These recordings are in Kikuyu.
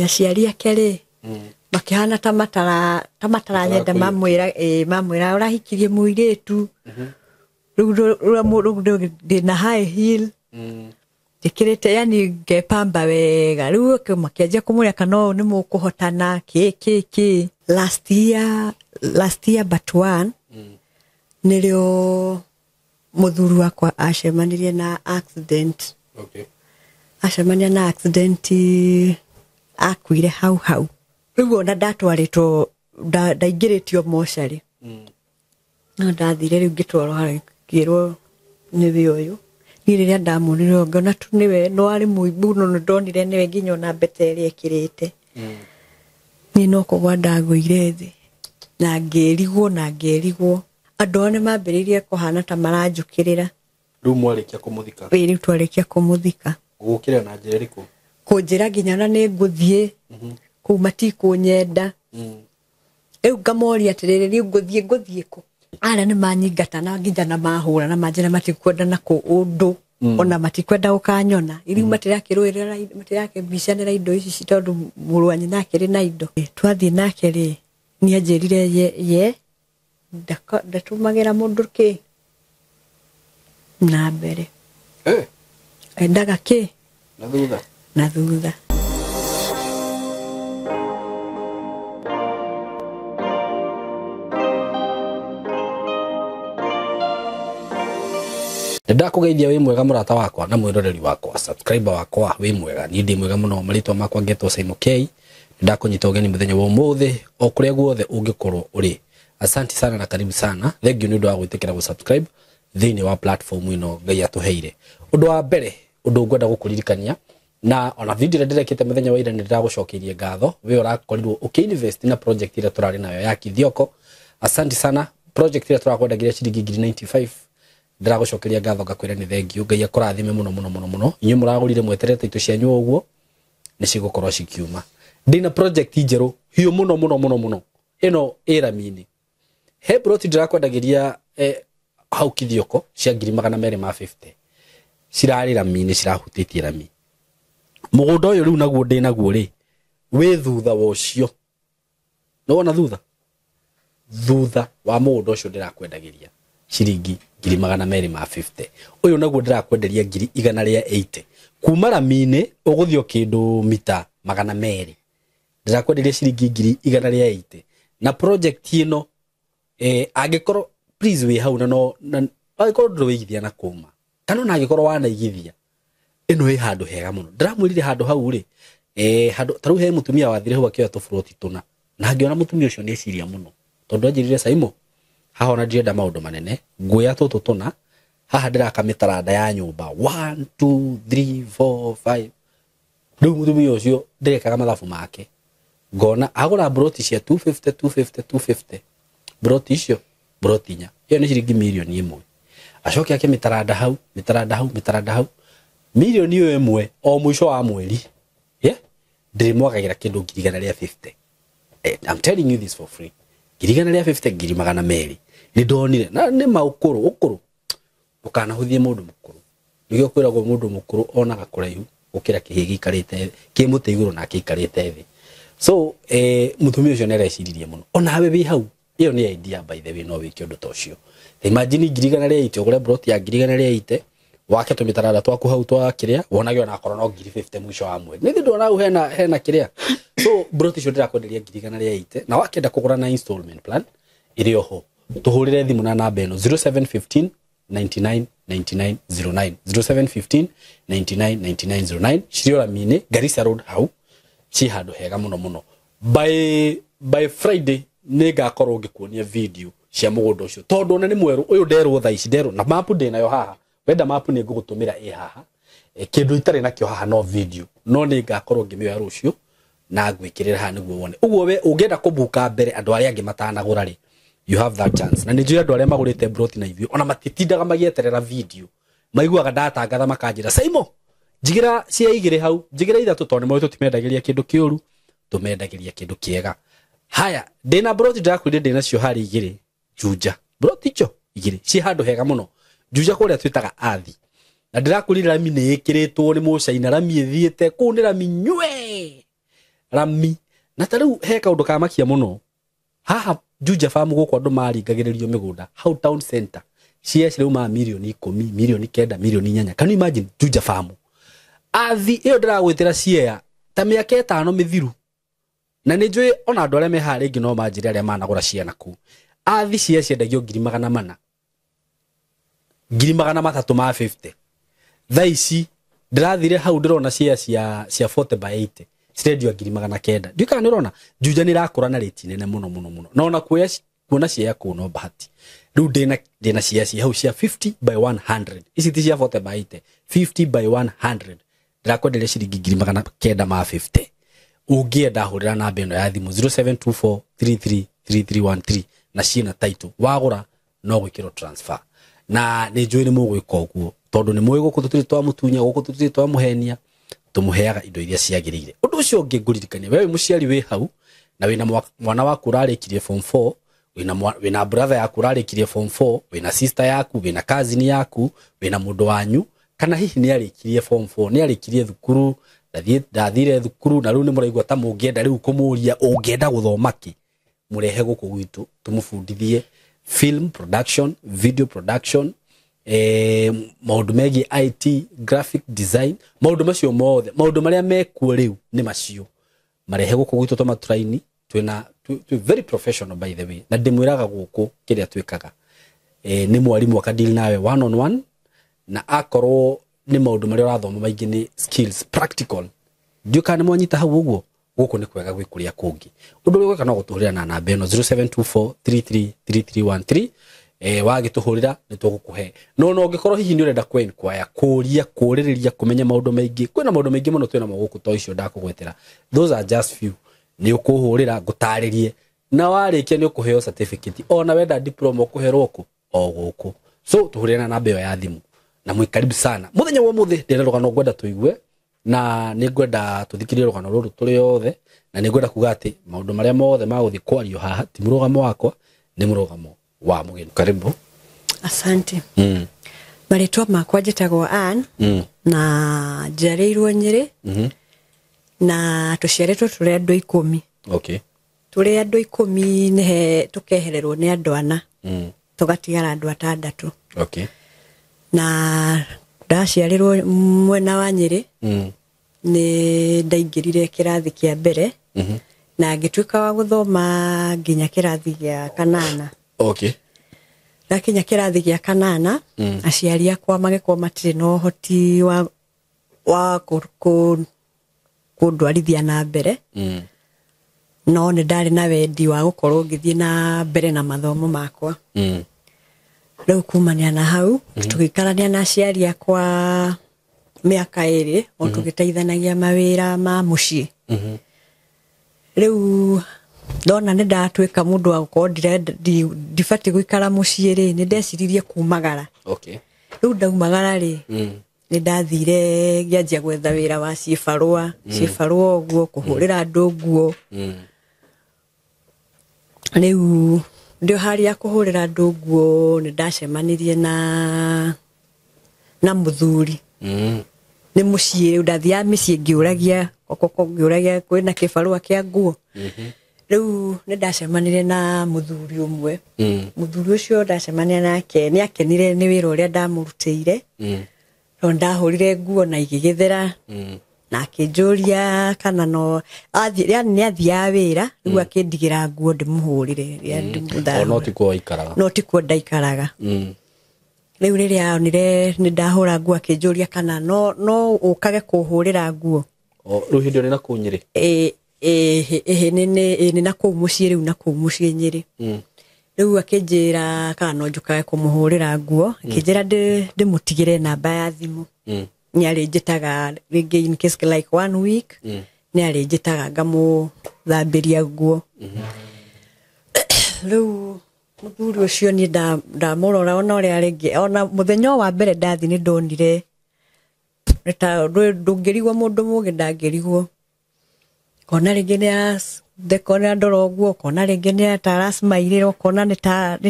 Aciari ake rĩ makĩhana ta mataranyenda mamwĩra mamwĩra ũrahikirie mũirĩtu rĩu ndĩna high heel njĩkĩrĩte yani ngepamba wega rĩu makĩanjia kũmũria kana ũũ nĩ mũkũhotana kĩ kĩ kĩ. Last year but one nĩrĩo mũthuri wakwa acemanirie na accident. Okay. Acemania na accident akuire hau hau. Rĩu ona ndatwarĩtwo ndaingĩrĩtio mocarĩ. No ndathire rĩu ngĩtwarwo harĩa ngĩrwo nĩwe ũyũ. Niĩ rĩrĩa ndamuonire ngĩona tu nĩwe no arĩ mũimbu no nĩndonire nĩwe nginya ona mbete ĩrĩa ĩkĩrĩte. Niĩ no kũgwa ndagũire thĩ na ngĩrigwo andũ ao nĩmambĩrĩirie kũhana ta maranjũkĩrĩra. Rĩu mwarĩkia kũmũthika? Ĩĩ rĩu twarĩkia kũmũthika. Gũkĩra na njĩra ĩrĩkũ? Kũnjĩra nginya ona nĩ ngũthiĩ kũu matikũnyenda. Rĩu ngamoria atĩrĩrĩ rĩu ngũthiĩ kũ? Arĩa nĩ manyingata na nginya na mahũra na manjĩra matikwenda na kũ ũndũ ona matikwenda gũkanyona. Rĩu matirakĩrũĩrĩra matirakĩbicanĩra indo ici tondũ mũrũ wa nyina akĩrĩ na indo. Twathiĩ nake rĩ nĩanjĩrire ye ndatũmagĩra mũndũ kĩ na mbere. Endaga kĩ na thutha. Na thutha. Ndakũgeithia wĩ mwega mũrata wakwa na mwĩroreri wakwa subscriber wakwa wĩ mwega niĩ ndĩ mwega mũno marĩtwa makwa ngetwo Simon K. Ndakũnyita ũgeni mũthenya wa ũmũthĩ o kũrĩa guothe ũngĩkorwo ũrĩ. Asante sana na karibu sana. Thank you nĩ ũndũ wa gwĩtĩkĩra gũ-subscribe thĩinĩ wa platform ĩno Ngai atũheire. Ũndũ wa mbere ũndũ ngwenda gũkũririkania na ona video ĩrĩa ndĩrekĩte mũthenya wa ira nĩ ndĩragũcokeirie ngatho we ũrakorirwo ũkĩ-invest na project ĩrĩa tũrarĩ nayo ya Kithioko. Asante sana. Project ĩrĩa tũrakwendagĩria ciringi 95 ndĩragũcokeria ngatho ngakwĩra nĩ thank you. Ngai akũrathime mũno mũno mũno mũno. Inyuĩ mũragũrire mweterete indo cianyu ũguo nĩ cigũkorwo cikiuma. Ndĩna project njerũ hiũ mũno mũno mũno mũno ĩno ĩ rami-inĩ. He plot ndĩrakwendagĩria hau Kithioko cia 250 cirarĩ rami-inĩ cirahutĩtie rami. Mũgũnda ũyũ rĩu naguo ndĩ naguo rĩ wĩ thutha wa ũcio. Nĩwona thutha? Thutha wa mũgũnda ũcio ndĩrakwendagĩria ciringi 250. Ũyũ naguo ndĩrakwenderia 180. Kuma rami-inĩ ũgũthiĩ kĩndũ mita 200. Ndĩrakwenderia ciringi 180. Na project ĩno angĩkorwo please wĩ hau na no angĩkorwo ndũrĩ wĩigithia na kũma kana ona angĩkorwo wanaigithia ĩno ĩ handũ hega mũno. Ndĩramwĩrire handũ hau rĩ handũ ta rĩu he mũtumia wathire hau akĩoya tũburoti tũna na ngĩona mũtumia ũcio nĩeciria mũno tondũ anjĩrire Saimo haha ona ndirenda maũndũ manene nguoya tũtũ tũna haha ndĩraka mĩtaranda ya nyũmba 1 2 3 4 5. Rĩu mũtumia ũcio ndĩrekaga mathabu make ngona agũra broti cia 250 250 250 broti icio broti inya ĩyo nĩ ciringi mirioni 1. Acoke ake mĩtaranda hau mĩtaranda hau mĩtaranda hau mirioni ĩyo ĩmwe o mũico wa mweri yeah ndĩrĩmwagagĩra kĩndũ 150. I'm telling you this for free. 150 200. Nĩ ndonire na nĩ maũkũrũ ũkũrũ ndũkanahũthie mũndũ mũkũrũ. Nĩkĩo kwĩragwo mũndũ mũkũrũ onaga kũraihu gũkĩra kĩhĩ gĩikarĩte kĩ mũtĩ igũrũ na gĩikarĩte thĩ. So mũtumia ũcio nĩareciririe mũno. Onawe wĩ hau ĩyo nĩ idea by the way no wĩke ũndũ ta ũcio. Imagine 180 ũgũre broti ya 180 wake tũmĩtaranda twaku hau twa kĩrĩa wonage ona akorwo no 50 mũico wa mweri. Nĩ ndona hau hena kĩrĩa. So broti icio ndĩrakwenderia 180 na wakĩenda kũgũra na installment plan ĩrĩ oho. Tũhũrĩre thimũ na namba ĩno 0715 99 99 09 0715 99 99 09 cirĩ rami-inĩ Garissa Road hau ci handũ hega mũno mũno. By Friday nĩngakorwo ngĩkuonia video cia mũgũnda ũcio tondũ ona nĩ mwerũ ũyũ nderwo thaa ici nderwo na map ndĩnayo haha wenda map nĩ ngũgũtũmĩra ĩ haha kĩndũ itarĩ nakĩo haha no video no nĩngakorwo ngĩmĩoya rũciũ na ngwĩkĩrĩra haha nĩguo wone. Ũguo we ũngĩenda kũbuka mbere andũ arĩa angĩ matanagũra rĩ you have that chance. Na nĩ njũĩ andũ arĩa magũrĩte broti na ithuĩ ona matitindaga magĩeterera video maiguaga ndatangatha makanjĩra Saimo njigĩra cia igĩrĩ hau njigĩra ithatũ tondũ nĩmoĩ tũtimendagĩria kĩndũ kĩũru tũmendagĩria kĩndũ kĩega. Haya ndĩna broti ndĩrakwĩrire ndĩna cio harĩ igĩrĩ Juja broti icio igĩrĩ ciĩ handũ hega mũno Juja kũrĩa twĩtaga Athi na ndĩrakwĩrire rami nĩ ĩkĩrĩtwo nĩ mũcaina rami ĩthiĩte kũu nĩ rami nywe. Rami na ta rĩu he kaũndũ kamakia mũno haha Juja Farm gũkũ andũ maringagĩrĩrio mĩgũnda hau town center cia ciraumaga mirioni 10, mirioni 9, mirioni 8. Can you imagine Juja Farm athi ĩyo ndĩragwĩtĩra ciea ta mĩaka 5 mĩthiru, na nĩ njũĩ ona andũ arĩa me haha rĩngĩ no manjĩre arĩa managũra ciana kũu. Athi cia ciendagio 400,000, 350,000. Thaa ici ndĩrathire hau ndĩrona cia cia 40 by 80 cirendio 900,000. Ndiũĩ kana nĩ ũrona Juja nĩ ĩrakũra na rĩti nene mũno mũno mũno, na ona kuona cia kũu no bahati. Rĩu ndĩna cia cia hau cia 50 by 100, ici ti cia 40 by 80, 50 by 100 ndĩrakwenderia ciringi 950,000. Ũngĩenda hũrĩra namba ĩno ya thimũ 0724333313 na ciĩna title, wagũra no gwĩkĩrwo transfer. Na nĩ njũĩ nĩ mũgwĩka ũguo tondũ nĩ mũĩ gũkũ tũtirĩ twamũtunya, gũkũ tũtirĩ twamũhenia, tũmũheaga indo iria ciagĩrĩire. Ũndũ ũcio ũngĩ ngũririkania, we wĩ mũciari wĩ hau na wĩna mwana waku ũrarĩkirie form 4, wĩna brother yaku ũrarĩkirie form 4, wĩna sister yaku, wĩna cousin yaku, wĩna mũndũ wanyu, kana hihi nĩ arĩkirie form 4, nĩ arĩkirie thukuru, ndathire thukuru na rĩu nĩ mũraigua ta mũngĩenda rĩu kũmũria ũngĩenda gũthoma kĩ, mũrehe gũkũ gwitũ tũmũbundithie film production, video production, maũndũ megiĩ IT, graphic design, maũndũ macio mothe, maũndũ marĩa mekuo rĩu nĩ macio marehe gũkũ gwitũ tũmaturaini. Twĩna twĩ very professional by the way, na ndĩmwĩraga gũkũ kĩrĩa twĩkaga nĩ mwarimũ akadeal nawe one on one, na akorwo nĩ maũndũ marĩa ũrathoma maingĩ nĩ skills practical. Ndiũĩ kana nĩ mwanyita hau ũguo. Gũkũ nĩ kwega gwĩ kũrĩa kũngĩ. Ũndũ ũrĩa ũgwĩka no gũtũhũrĩra na namba ĩno 0724333313. Wagĩtũhũrĩra nĩ tũgũkũhe. No no ũngĩkorwo hihi nĩ ũrenda kũ-inquire, kũũria, kũũrĩrĩria, kũmenya maũndũ maingĩ, kwĩna maũndũ maingĩ mũno twĩna mo gũkũ, to icio ndakũgwetera, those are just few. Nĩ ũkũhũrĩra ngũtarĩrie, na warĩkia nĩ ũkũheo certificate, ona wenda diploma ũkũherwo kũ o gũkũ. So tũhũrĩre na namba ĩyo ya thimũ na mwĩ karibu sana. Mũthenya wa ũmũthĩ ndĩna rũgano ngwenda tũigue, na nĩ ngwenda tũthikĩrĩrie rũgano rũrũ tũrĩ othe, na nĩ ngwenda kuga atĩ maũndũ marĩa mothe magũthiĩ kwario haha ti mũrũgamo wakwa, nĩ mũrũgamo wa mũgeni. Karibu. Asante. Marĩtwa makwa njĩtagwo Ann, na njiarĩirwo Nyĩrĩ, na tũciarĩtwo tũrĩ andũ 10. Tũrĩ andũ 10 nĩhe tũkehererwo nĩ andũ 4, tũgatigara andũ 6. Na ndaciarĩrwo mwena wa Nyĩrĩ, nĩ ndaingĩrire kĩrathi kĩa mbere, na ngĩtuĩka wa gũthoma nginya kĩrathi gĩa 8. Ndakinya kĩrathi gĩa 8, aciari akwa magĩkorwo matirĩ na ũhoti wa kũndwarithia na mbere. No nĩ ndarĩ na wendi wa gũkorwo ngĩthiĩ na mbere na mathomo makwa. Rĩu kumania na hau, tũgĩikarania na aciari akwa mĩaka 2, o tũgĩteithanagia mawĩra ma mũciĩ. Rĩu ndona nĩ ndatuĩka mũndũ wa gũkorwo ndibatiĩ gũikara mũciĩ rĩ, nĩ ndeciririe kumagara. Rĩu ndaumagara rĩ, nĩ ndathire ngĩanjia gwetha wĩra wa cibarũa, cibarũa ũguo, kũhũrĩra andũ nguo. Rĩu ndĩ harĩa kũhũrĩra andũ nguo, nĩ ndacemanirie na mũthuri. Nĩ mũciĩ, rĩu ndathiaga mĩciĩ ngĩũragia, okoko ngĩũragia kwĩna kĩbarũa kĩa nguo. Rĩu nĩ ndacemanirie na mũthuri ũmwe. Mũthuri ũcio ndacemania nake nĩ akenire nĩ wĩra ũrĩa ndamũrutĩire. No ndahũrire nguo na igĩgĩthera. Na akĩnjũria kana no athiĩ, yani nĩ athiaga wĩra, rĩu akĩndigĩra nguo ndĩmũhũrĩre. No tikuo waikaraga? No tikuo ndaikaraga. Rĩu rĩrĩa onire nĩ ndahũra nguo akĩnjũria kana no ũkage kũhũrĩra nguo. Rĩu hĩndĩ ĩyo nĩ nakũu Nyĩrĩ? Nĩ nakũu mũciĩ rĩu, nakũu mũciĩ Nyĩrĩ. Rĩu akĩnjĩra kana no njũkage kũmũhũrĩra nguo, akĩnjĩra ndĩmũtigĩre namba ya thimũ. Nĩ arĩnjĩtaga rĩngĩ in case like 1 week, nĩ arĩnjĩtaga ngamũthambĩria nguo. Rĩu mũthuri ũcio niĩ ndamũrora ona ũrĩa rĩngĩ, ona mũthenya wa mbere ndathiĩ nĩ ndonire ndũngĩrigwo mũndũ mũgĩ ndangĩrigwo. Kona rĩngĩ nĩ ndekona ndora ũguo, kona rĩngĩ nĩ atarasmairĩra, ũkona nĩ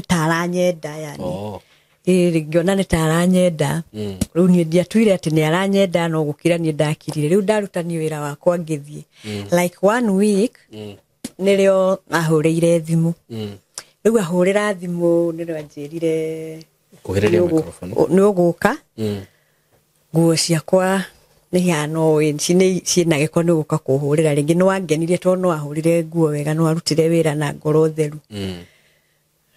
ta aranyenda yani. Ĩĩ, ngĩona nĩ ta aranyenda. Rĩu niĩ ndiatuire atĩ nĩ aranyenda, no gũkira niĩ ndakirire. Rĩu ndaruta niĩ wĩra wakwa ngĩthiĩ. Like one week nĩrĩo ahũrĩire thimũ. Rĩu ahũrĩra thimũ nĩrĩo anjĩrire Kuhĩrĩria microphone. Nĩ ũgũka, nguo ciakwa nĩ ihana ũũ, ciĩna gĩko, nĩ ũgũka kũhũrĩra rĩngĩ. Nĩ wangenirie tondũ nĩ wahũrire nguo wega, nĩ warutire wĩra na ngoro theru.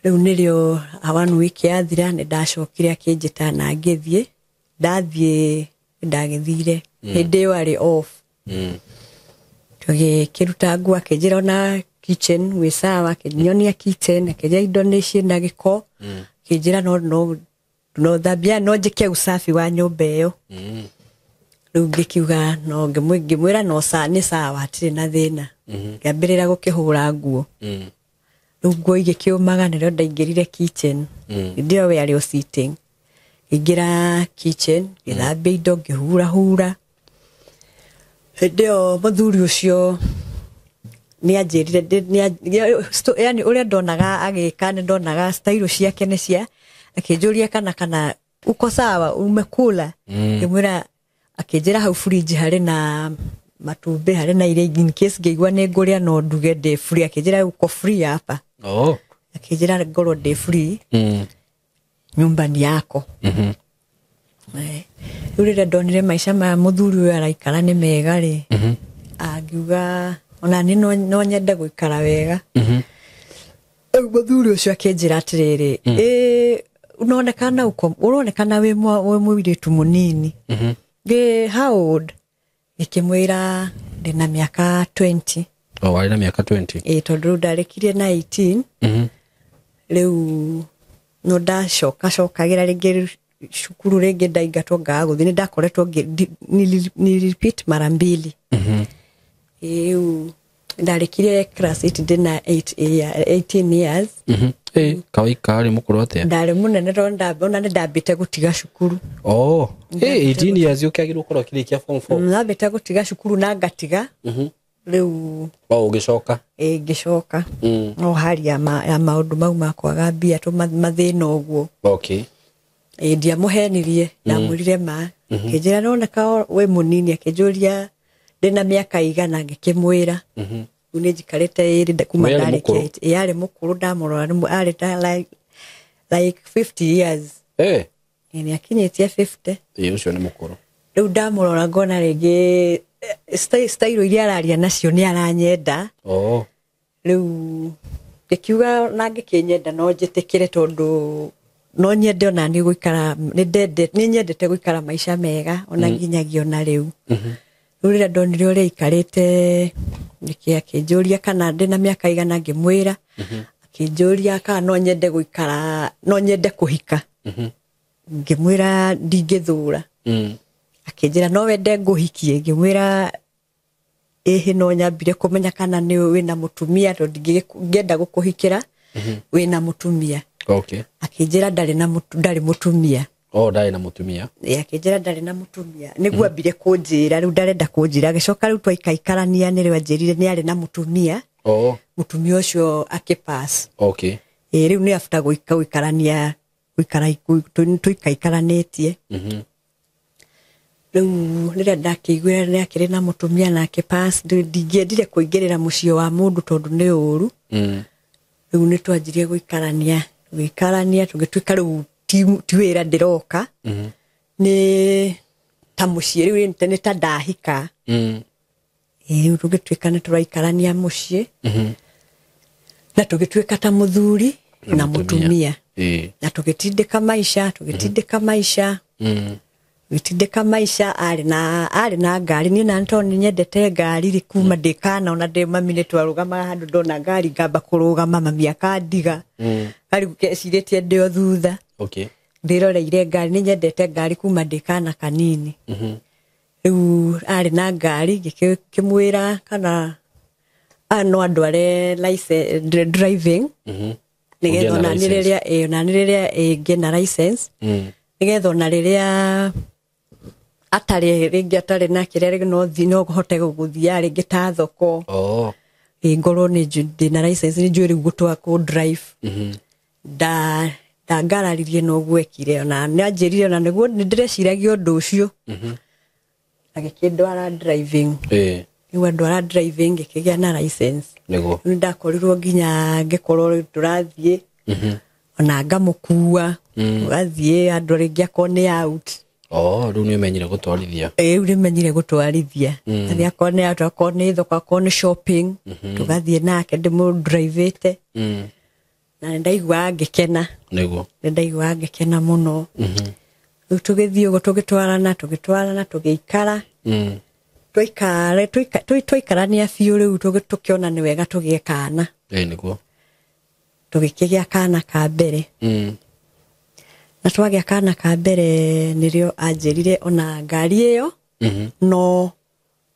Rĩu nĩrĩo one week yathira nĩ ndacokire akĩnjĩta na ngĩthiĩ. Ndathiĩ ndagĩthire hĩndĩ ĩyo arĩ off. Tũgĩkĩruta nguo, akĩnjĩra ona kitchen gwĩ sawa, akĩnyonia kitchen, akĩnjĩra indo nĩ ciĩna gĩko, akĩnjĩra no thambia, no njĩke usafi wa nyũmba ĩyo. Rĩu ngĩkiuga no ngĩmwĩra no nĩ sawa, hatirĩ na thĩna. Ngĩambĩrĩra gũkĩhũra nguo. Rĩu nguo igĩkĩũmaga nĩrĩo ndaingĩrire kitchen. Hĩndĩ ĩyo we arĩ o sitting. Ngĩingĩra kitchen, ngĩthambia indo, ngĩhurahura. Hĩndĩ ĩyo mũthuri ũcio nĩ anjĩrire yani ũrĩa ndonaga agĩka, nĩ ndonaga style ciake nĩ cia, akĩnjũria kana uko sawa, umekula. Ngĩmwĩra, akĩnjĩra hau fridge harĩ na matumbĩ, harĩ na iria in case ngĩigua nĩ ngũrĩa no nduge ndĩ free. Akĩnjĩra uko free hapa. Akĩnjĩra ngorwo ndĩ free, nyumba ni yako. Rĩu rĩrĩa ndonire maica maya mũthuri ũyũ araikara nĩ mega rĩ, angiuga ona niĩ no nyende gũikara wega. Rĩu mũthuri ũcio akĩnjĩra atĩrĩrĩ, ĩ unaonekana uko ũronekana wĩ mũirĩtu mũnini, ngĩ how old? Ngĩkĩmwĩra ndĩna mĩaka 20. Oh, warĩ na mĩaka 20. Ĩ, tondũ rĩu ndarĩkirie na 18. Rĩu no ndacoka cokagĩra rĩngĩ cukuru, rĩngĩ ndaingatwo ngaga gũthiĩ, nĩ ndakoretwo ni repeat mara mbili. Rĩu ndarĩkirie class 8 ndĩna 18 years. Ĩ, kawaika arĩ mũkũrũ atĩa? Ndarĩ mũnene tondũ ona nĩ ndambĩte gũtiga cukuru. Oh, ĩ 18 years ũkĩagĩrĩirwo gũkorwo ũkĩrĩkia form 4. Ndambĩte gũtiga cukuru na ngatiga. Rĩu Oh, ũgĩcoka. Ĩ, ngĩcoka. No hali ya maũndũ mau ma kwaga mbia tũ mathĩna ũguo. Ĩ, ndiamũhenirie, ndamwĩrire ma. Akĩnjĩra noneka wĩ mũnini, akĩnjũria ndĩna mĩaka igana, ngĩkĩmwĩra. Rĩu nĩ njikarĩte ĩrĩ kuma We arĩ ndarĩkia mũkũrũ? 8. Ĩ, arĩ mũkũrũ, ndamũrora arĩ ta like 50 years. Ĩ, nĩ akinyĩtie 50. Ĩ, ũcio nĩ mũkũrũ. Rĩu ndamũrora ngona rĩngĩ style iria araria nacio nĩ aranyenda. Rĩu ngĩkiuga na ngĩkĩnyenda no njĩtĩkĩre tondũ no nyende ona niĩ gũikara, nĩ nyendete gũikara maica mega ona nginyagia ona rĩu. Rĩu rĩrĩa ndonire ũrĩa aikarĩte, nĩkĩ akĩnjũria kana ndĩna mĩaka igana, ngĩmwĩra. Akĩnjũria kana no nyende gũikara, no nyende kũhika. Ngĩmwĩra ndingĩthũra. Akĩnjĩra no wende ngũhikie, ngĩmwĩra ĩhĩ, no nyambire kũmenya kana nĩ wĩna mũtumia tondũ ndingĩenda gũkũhikĩra wĩna mũtumia. Akĩnjĩra ndarĩ mũtumia. Oh, ndarĩ na mũtumia. Ĩ, akĩnjĩra ndarĩ na mũtumia. Nĩguo ambire kũnjĩra, rĩu ndarenda kũnjĩra. Agĩcoka rĩu twaikaikarania nĩrĩo anjĩrire nĩ arĩ na mũtumia. Mũtumia ũcio akĩpass. Ĩ, rĩu nĩ after gũikarania, gũikara tũikaikaranĩtie. Rĩu rĩrĩa ndakĩiguire nĩ akĩrĩ na mũtumia na akĩpass, ndingĩendire kũingĩrĩra mũciĩ wa mũndũ tondũ nĩ ũru. Rĩu nĩ twanjirie gũikarania, tũgĩikarania, tũgĩtuĩka rĩu ti wĩra ndĩroka. Nĩ ta mũciĩ, rĩu nĩ ta ndahika. Ĩ, rĩu tũgĩtuĩka nĩ tũraikarania mũciĩ. Na tũgĩtuĩka ta mũthuri na mũtumia. Na tũgĩtindĩka maica, tũgĩtindĩka maica. Tũgĩtindĩka maica, arĩ na ngari. Niĩ na tondũ nĩ nyendete ngari rĩ, kuma ndĩ kana ona ndĩ mami nĩ twarũgamaga handũ ndona ngari ngamba kũrũgama, mami akandiga. Karĩu kecirĩtie ndĩ o thutha. Ndĩroreire ngari, nĩ nyendete ngari kuma ndĩ kana kanini. Rĩu arĩ na ngari, ngĩkĩmwĩra kana no andware driving. Nĩgetha Ũgĩe na ona nĩ license. rĩrĩa, ĩ, ona nĩ rĩrĩa, ĩ, ngĩe na license. Nĩgetha ona rĩrĩa atarĩ rĩngĩ, atarĩ na kĩrĩa rĩngĩ no thiĩ, no hote gũthiaga rĩngĩ ta thoko. Ĩ, ngorwo nĩ ndĩna license, nĩ njũĩ rĩu gũtwa kũ drive. Ndangararirie na ũguo ekire, ona nĩanjĩrire ona nĩguo nĩndĩreciragia ũndũ ũcio. Agĩkĩndwara driving. Rĩu andwara driving ngĩkĩgĩa na license. Nĩguo. Rĩu nĩndakorirwo nginya ngĩkorwo tũrathiĩ, ona ngamũkua, tũgathiĩ andũ rĩngĩ akorwo nĩ out. Oh, rĩu nĩ ũmenyire gũtwarithia. Ĩĩ, rĩu nĩmenyire gũtwarithia. Athiĩ akorwo nĩ out, akorwo nĩ thoko, akorwo nĩ shopping, tũgathiĩ nake ndĩmũdrivĩte. Na nĩndaiguaga ngĩkena. Nĩguo. Nĩndaiguaga ngĩkena mũno. Rĩu tũgĩthiĩ ũguo tũgĩtwarana, tũgĩtwarana, tũgĩikara. Twaikarania biũ rĩu tũkĩona nĩ wega tũgĩe kana. Ĩĩ, nĩguo. Tũgĩkĩgĩa kana ka mbere. Na twagĩa kana ka mbere nĩrĩo anjĩrire ona ngari ĩyo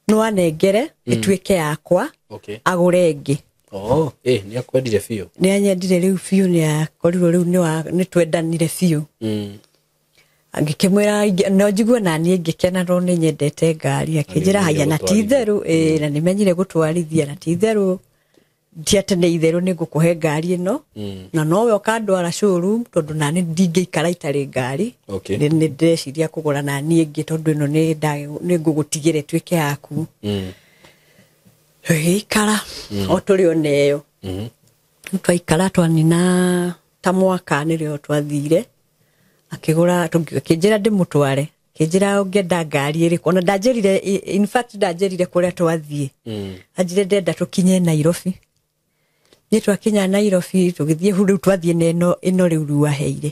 no anengere ĩtuĩke yakwa, agũre ĩngĩ. Oh, ĩ nĩ akwendire biũ. Nĩ anyendire rĩu biũ, nĩ akorirwo rĩu nĩ twendanire biũ. Ngĩkĩmwĩra no njigue na niĩ ngĩkena tondũ nĩ nyendete ngari. Akĩnjĩra haya, na ti itherũ, ĩĩ, na nĩmenyire gũtwarithia, na ti itherũ, ti atĩ nĩ itherũ nĩ ngũkũhe ngari ĩno, na nowe ũkandwara showroom tondũ nani ndingĩikara itarĩ ngari. Nĩ ndĩreciria kũgũra na niĩ ĩngĩ tondũ ĩno nĩ ngũgũtigĩra ĩtuĩke yaku. Tũgĩikara o tũrĩ ona ĩyo. Twaikara twanina ta mwaka nĩrĩo twathire, akĩgũra, akĩnjĩra ndĩmũtware, akĩnjĩra ũngĩenda ngari ĩrĩkũ, ona ndanjĩrire, in fact ndanjĩrire kũrĩa twathiĩ. Anjĩrire ndĩrenda tũkinye Nairobi. Niĩ twakinya Nairobi tũgĩthiĩ rĩu twathiĩ na ĩno rĩu rĩu aheire.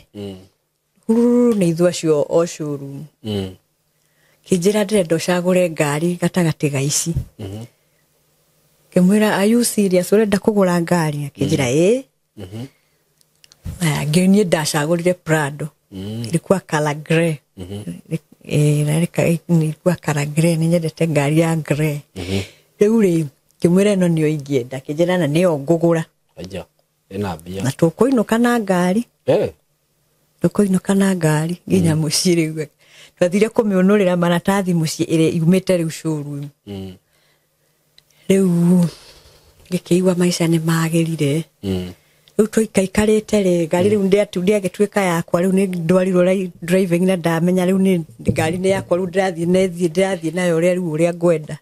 Hururu nĩ ithuĩ acio o showroom. Kĩnjĩra ndĩrenda ũcagũre ngari gatagatĩ ga ici. Ngĩmwĩra, are you serious, ũrenda kũgũra ngari? Akĩnjĩra ĩĩ. Aya, niĩ ndacagũrire Prado. Ilikuwa color grey. Ilikuwa color grey, nĩ nyendete ngari ya grey. Rĩu rĩ, ngĩmwĩra ĩno nĩyo ingĩenda, akĩnjĩra na nĩyo ngũgũra. Aja, ĩna mbia. Na tũkũinũka na ngari. Tũkũinũka na ngari nginya mũciĩ rĩu. Twathire kũmĩũnũrĩra maratathi mũciĩ ĩrĩa yumĩte rĩu showroom. Rĩu ngĩkĩigua maica nĩ magĩrire. Rĩu tũikaikarĩte rĩ, ngari rĩu ndĩagĩtuĩka yakwa, rĩu nĩ ndwarirwo driving na ndamenya rĩu nĩ ngari nĩ yakwa, rĩu ndĩrathiĩ na ĩthiĩ, ndĩrathiĩ nayo ũrĩa rĩu ũrĩa ngwenda.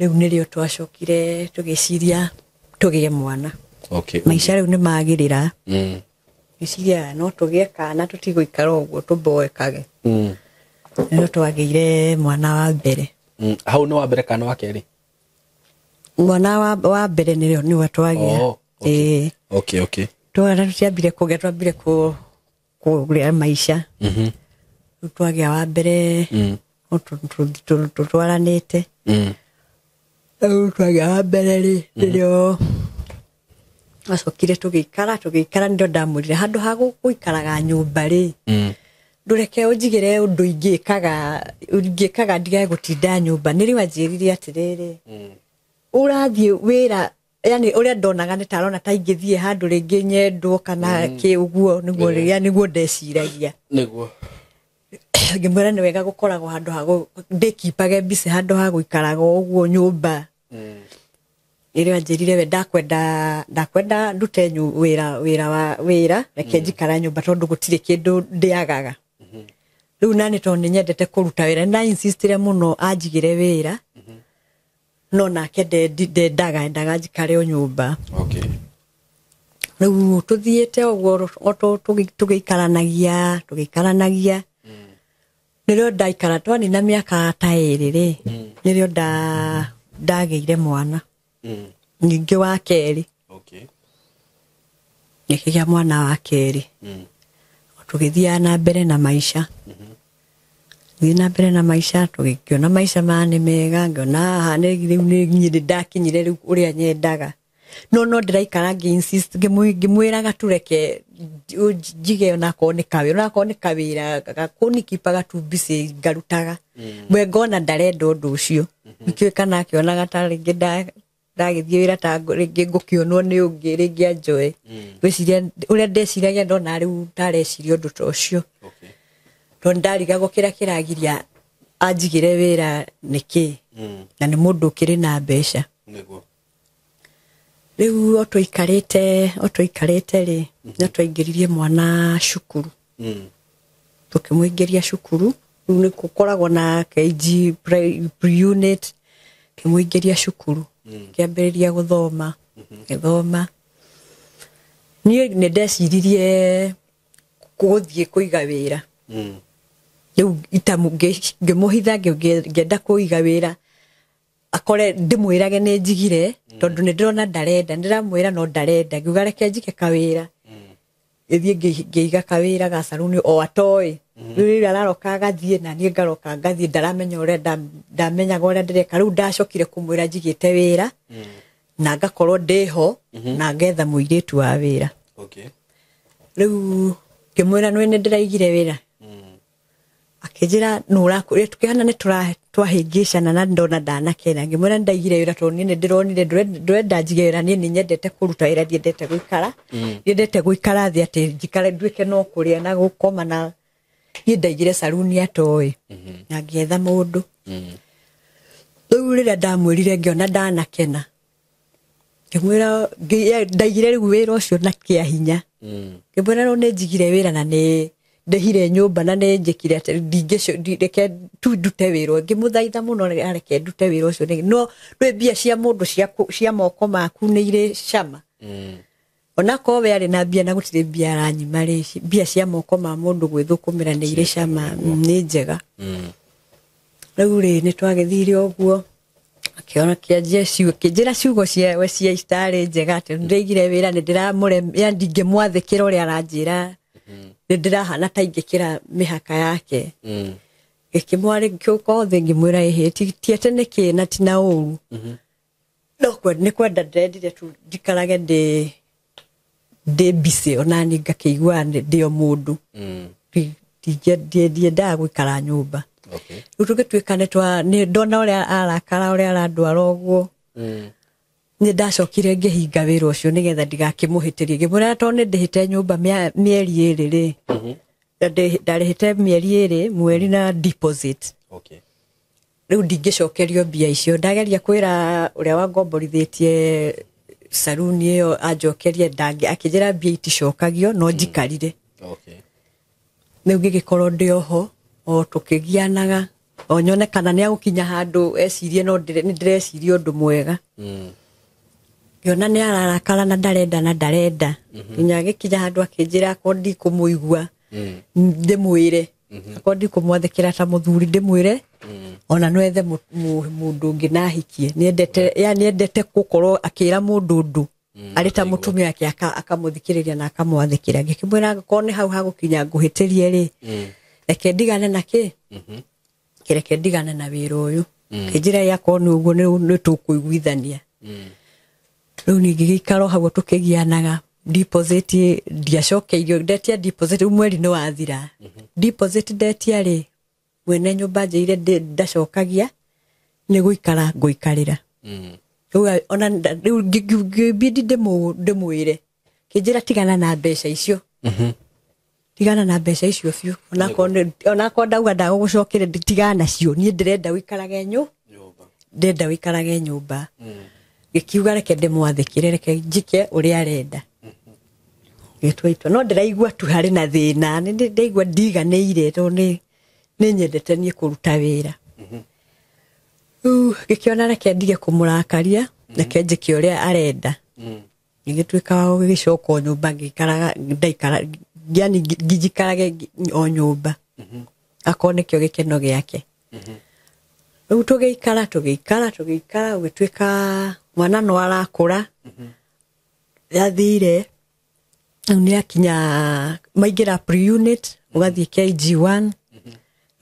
Rĩu nĩrĩo twacokire tũgĩciria tũgĩe mwana. Maica rĩu nĩ magĩrĩra. Ngĩciria no tũgĩe kana tũtigũikara ũguo tũmboekage. Nĩrĩo twagĩire mwana wa mbere. Hau nĩ wa mbere kana wa kerĩ? Mwana wa mbere nĩrĩo nĩwe twagĩa. Oh, okay. Okay, okay. Twara tũtiambire kũgĩa, twambire kũgĩa maica. Rĩu twagĩa wa mbere, tũtwaranĩte. Rĩu twagĩa wa mbere rĩ, nĩrĩo twacokire tũgĩikara, tũgĩikara, nĩrĩo ndamwĩrire handũ ha gũikaraga nyũmba rĩ, ndũreke ũnjigĩre ũndũ ingĩkaga ndigage gũtinda nyũmba. Nĩrĩo anjĩrire atĩrĩrĩ, ũrathiĩ wĩra, yani ũrĩa ndonaga nĩ tarona ta ingĩthiĩ handũ rĩngĩ nyendwo kana kĩ ũguo, nĩguo rĩrĩa nĩguo ndeciragia. Nĩguo. Ngĩmwĩra nĩ wega gũkoragwo handũ ha ndĩkipage mbica handũ ha gũikaraga ũguo nyũmba. Nĩrĩo anjĩrire we ndakwenda ndute wĩra wa wĩra, reke njikara nyũmba tondũ gũtirĩ kĩndũ ndĩagaga. Rĩu nani tondũ nĩnyendete kũruta wĩra, nĩ insistire mũno anjigĩre wĩra. No nake ndendaga, endaga njikare o nyũmba. Rĩu tũthiĩte ũguo o tũgĩikaranagia, tũgĩikaranagia. Nĩrĩo ndaikara, twanina mĩaka ta ĩrĩ rĩ, nĩrĩo ndagĩire mwana. Ningĩ wa kerĩ. Ngĩkĩgĩa mwana wa kerĩ. Tũgĩthiaga na mbere na maica. Thiĩ na mbere na maica, tũgĩkĩona maica maya nĩ mega, ngĩona haha nĩ rĩu nĩ niĩ nĩ ndakinyire rĩu ũrĩa nyendaga. No no ndĩraikara ngĩ insist, ngĩmwĩraga tũreke njige onakorwo nĩ kawĩra, onakorwo nĩ kawĩra gakũnikipaga tu busy ngarutaga. We ngona ndarenda ũndũ ũcio. Nĩkĩũĩ kana akĩonaga ta rĩngĩ ndagĩthiĩ wĩra ta rĩngĩ ngũkĩonwo nĩ ũngĩ, rĩngĩ anjoe. Ngwĩciria ũrĩa ndeciragia ndona rĩu ndareciria ũndũ ta ũcio. Tondũ ndarigagwo kĩrĩa kĩragiria anjigĩre wĩra nĩkĩ, na nĩ mũndũ ũkĩrĩ na mbeca. Rĩu o tũikarĩte rĩ, no twaingĩririe mwana cukuru. Tũkĩmũingĩria cukuru, rĩu nĩ gũkoragwo na KG pre-unit, kĩmũingĩria cukuru, kĩambĩrĩria gũthoma, gĩthoma. Niĩ nĩ ndeciririe gũthiĩ kũiga wĩra. Rĩu ngĩmũhitha ngĩenda kũiga wĩra akore ndĩmwĩrage nĩ njigire tondũ nĩ ndĩrona ndarenda, ndĩramwĩra no ndarenda, ngiuga reke njige kawĩra. Gĩthiĩ ngĩiga kawĩra ga caruni o atoĩ. Rĩu rĩrĩa araroka agathiĩ na niĩ ngaroka ngathiĩ, ndaramenya ũrĩa ndamenyaga ũrĩa ndĩreka. Rĩu ndacokire kũmwĩra njigĩte wĩra na ngakorwo ndĩho na ngetha mũirĩtu wa wĩra. Rĩu ngĩmwĩra nĩ ndĩraigire wĩra. Akĩnjĩra nũ ũrakũrĩa, tũkĩhana nĩ twahĩngĩcana na ndona ndanakena. Ngĩmwĩra nĩ ndaigire wĩra tondũ niĩ nĩ ndĩronire ndũrenda njige wĩra, niĩ nĩ nyendete kũruta wĩra, ndiendete gũikara. Ndiendete gũikara thĩ atĩ njikare nduĩke no kũrĩa na gũkoma na niĩ ndaigire caruni atoĩ na ngĩetha mũndũ. Rĩu rĩrĩa ndamwĩrire ngĩona ndanakena, ngĩmwĩra ndaigire rĩu wĩra ũcio na kĩa hinya. Ngĩmwĩra rĩu nĩ njigire wĩra na nĩ ndĩhire nyũmba na nĩ njĩkire atĩ reke tu ndute wĩra. Ngĩmũthaitha mũno areke ndute wĩra ũcio, no ndũĩ mbia cia mũndũ cia moko maku nĩ irĩ cama. Onakorwo we arĩ na mbia na gũtirĩ mbia aranyima rĩ, mbia cia moko ma mũndũ gwĩthũkũmĩra nĩ irĩ cama, nĩ njega. Rĩu rĩ nĩ twagĩthire ũguo, akĩona kĩanjia kĩnjĩra ciugo cia cia itarĩ njega atĩ ndĩraigire wĩra nĩ ndĩramũre, yani ndingĩmwathĩkĩra ũrĩa aranjĩra, nĩ ndĩrahana ta ingĩkĩra mĩhaka yake. Gĩkĩmwarĩ ngĩũka thĩ ngĩmwĩra ĩhĩ ti atĩ nĩ kĩ na ti na ũru, no nĩ kwenda ndĩrendire tu njikarage ndĩ busy ona niĩ ngakĩigua ndĩ o mũndũ. Ndiendaga gũikara nyũmba. Rĩu tũgĩtuĩka nĩ ndona ũrĩa arakara ũrĩa arandwara ũguo, nĩ ndacokire ngĩhinga wĩra ũcio nĩgetha ndigakĩmũhĩtĩrie. Ngĩmwĩra tondũ nĩ ndĩhĩte nyũmba mĩeri ĩrĩ rĩ, ndarĩhĩte mĩeri ĩrĩ, mweri na deposit. Rĩu ndingĩcokerio mbia icio. Ndageria kwĩra ũrĩa wangomborithĩtie saruni ĩyo anjokerie, akĩnjĩra mbia iticokagio no njikarire. Rĩu ngĩgĩkorwo ndĩ oho o tũkĩgianaga o nyone kana nĩ agũkinya handũ ecirie no nĩ ndĩreciria ũndũ mwega. Ngĩona nĩ ararakara na ndarenda na ndarenda, nginya agĩkinya handũ akĩnjĩra akorwo ndikũmũigua ndĩmwĩre, akorwo ndikũmwathĩkĩra ta mũthuri ndĩmwĩre ona no ethe mũndũ ũngĩ na ahikie. Nĩendete, yani endete gũkorwo akĩra mũndũ ũndũ arĩ ta mũtumia wake akamũthikĩrĩria na akamwathĩkĩra. Ngĩkĩmwĩra angĩkorwo nĩ hau hagũkinya ngũhĩtĩrie rĩ, reke ndigane na kĩ, reke ndigane na wĩra ũyũ. Kĩnjĩra yakorwo nĩ ũguo nĩ tũkũiguithania. Rĩu niĩ ngĩgĩikara o hau tũkĩgianaga. Deposit ndiacokeirio, ndetia deposit rĩu mweri nĩ wathira. Deposit ndetia rĩ, mwene nyũmba njĩire ndacokagia, nĩ gũikara ngũikarĩra. Rĩu ona rĩu ngĩbidi ndĩmwĩre, kĩnjĩra tigana na mbeca icio. Tigana na mbeca icio biũ, onakorwo ndauga ndagũgũcokeria tigana nacio, niĩ ndĩrenda ũikarage ndĩrenda ũikarage nyũmba. Gĩkiuga reke ndĩmwathĩkĩre, reke njike ũrĩa arenda. Gĩtua itua no ndĩraigua tu harĩ na thĩna, nĩ ndĩraigua ndiganĩire tondũ nĩ nyendete niĩ kũruta wĩra. Rĩu ngĩkĩona reke ndige kũmũrakaria, reke njĩke ũrĩa arenda. Ngĩgĩtuĩka wa gũgĩcoka o nyũmba, ngĩikaraga ndaikara, yani ngijikarage o nyũmba, akorwo nĩkĩo gĩkeno gĩake. Rĩu tũgĩikara tũgĩikara tũgĩikara, gũgĩtuĩka mwana no arakũra, yathire rĩu nĩ akinya maingĩra pre-unit, ũgathiĩ KG1,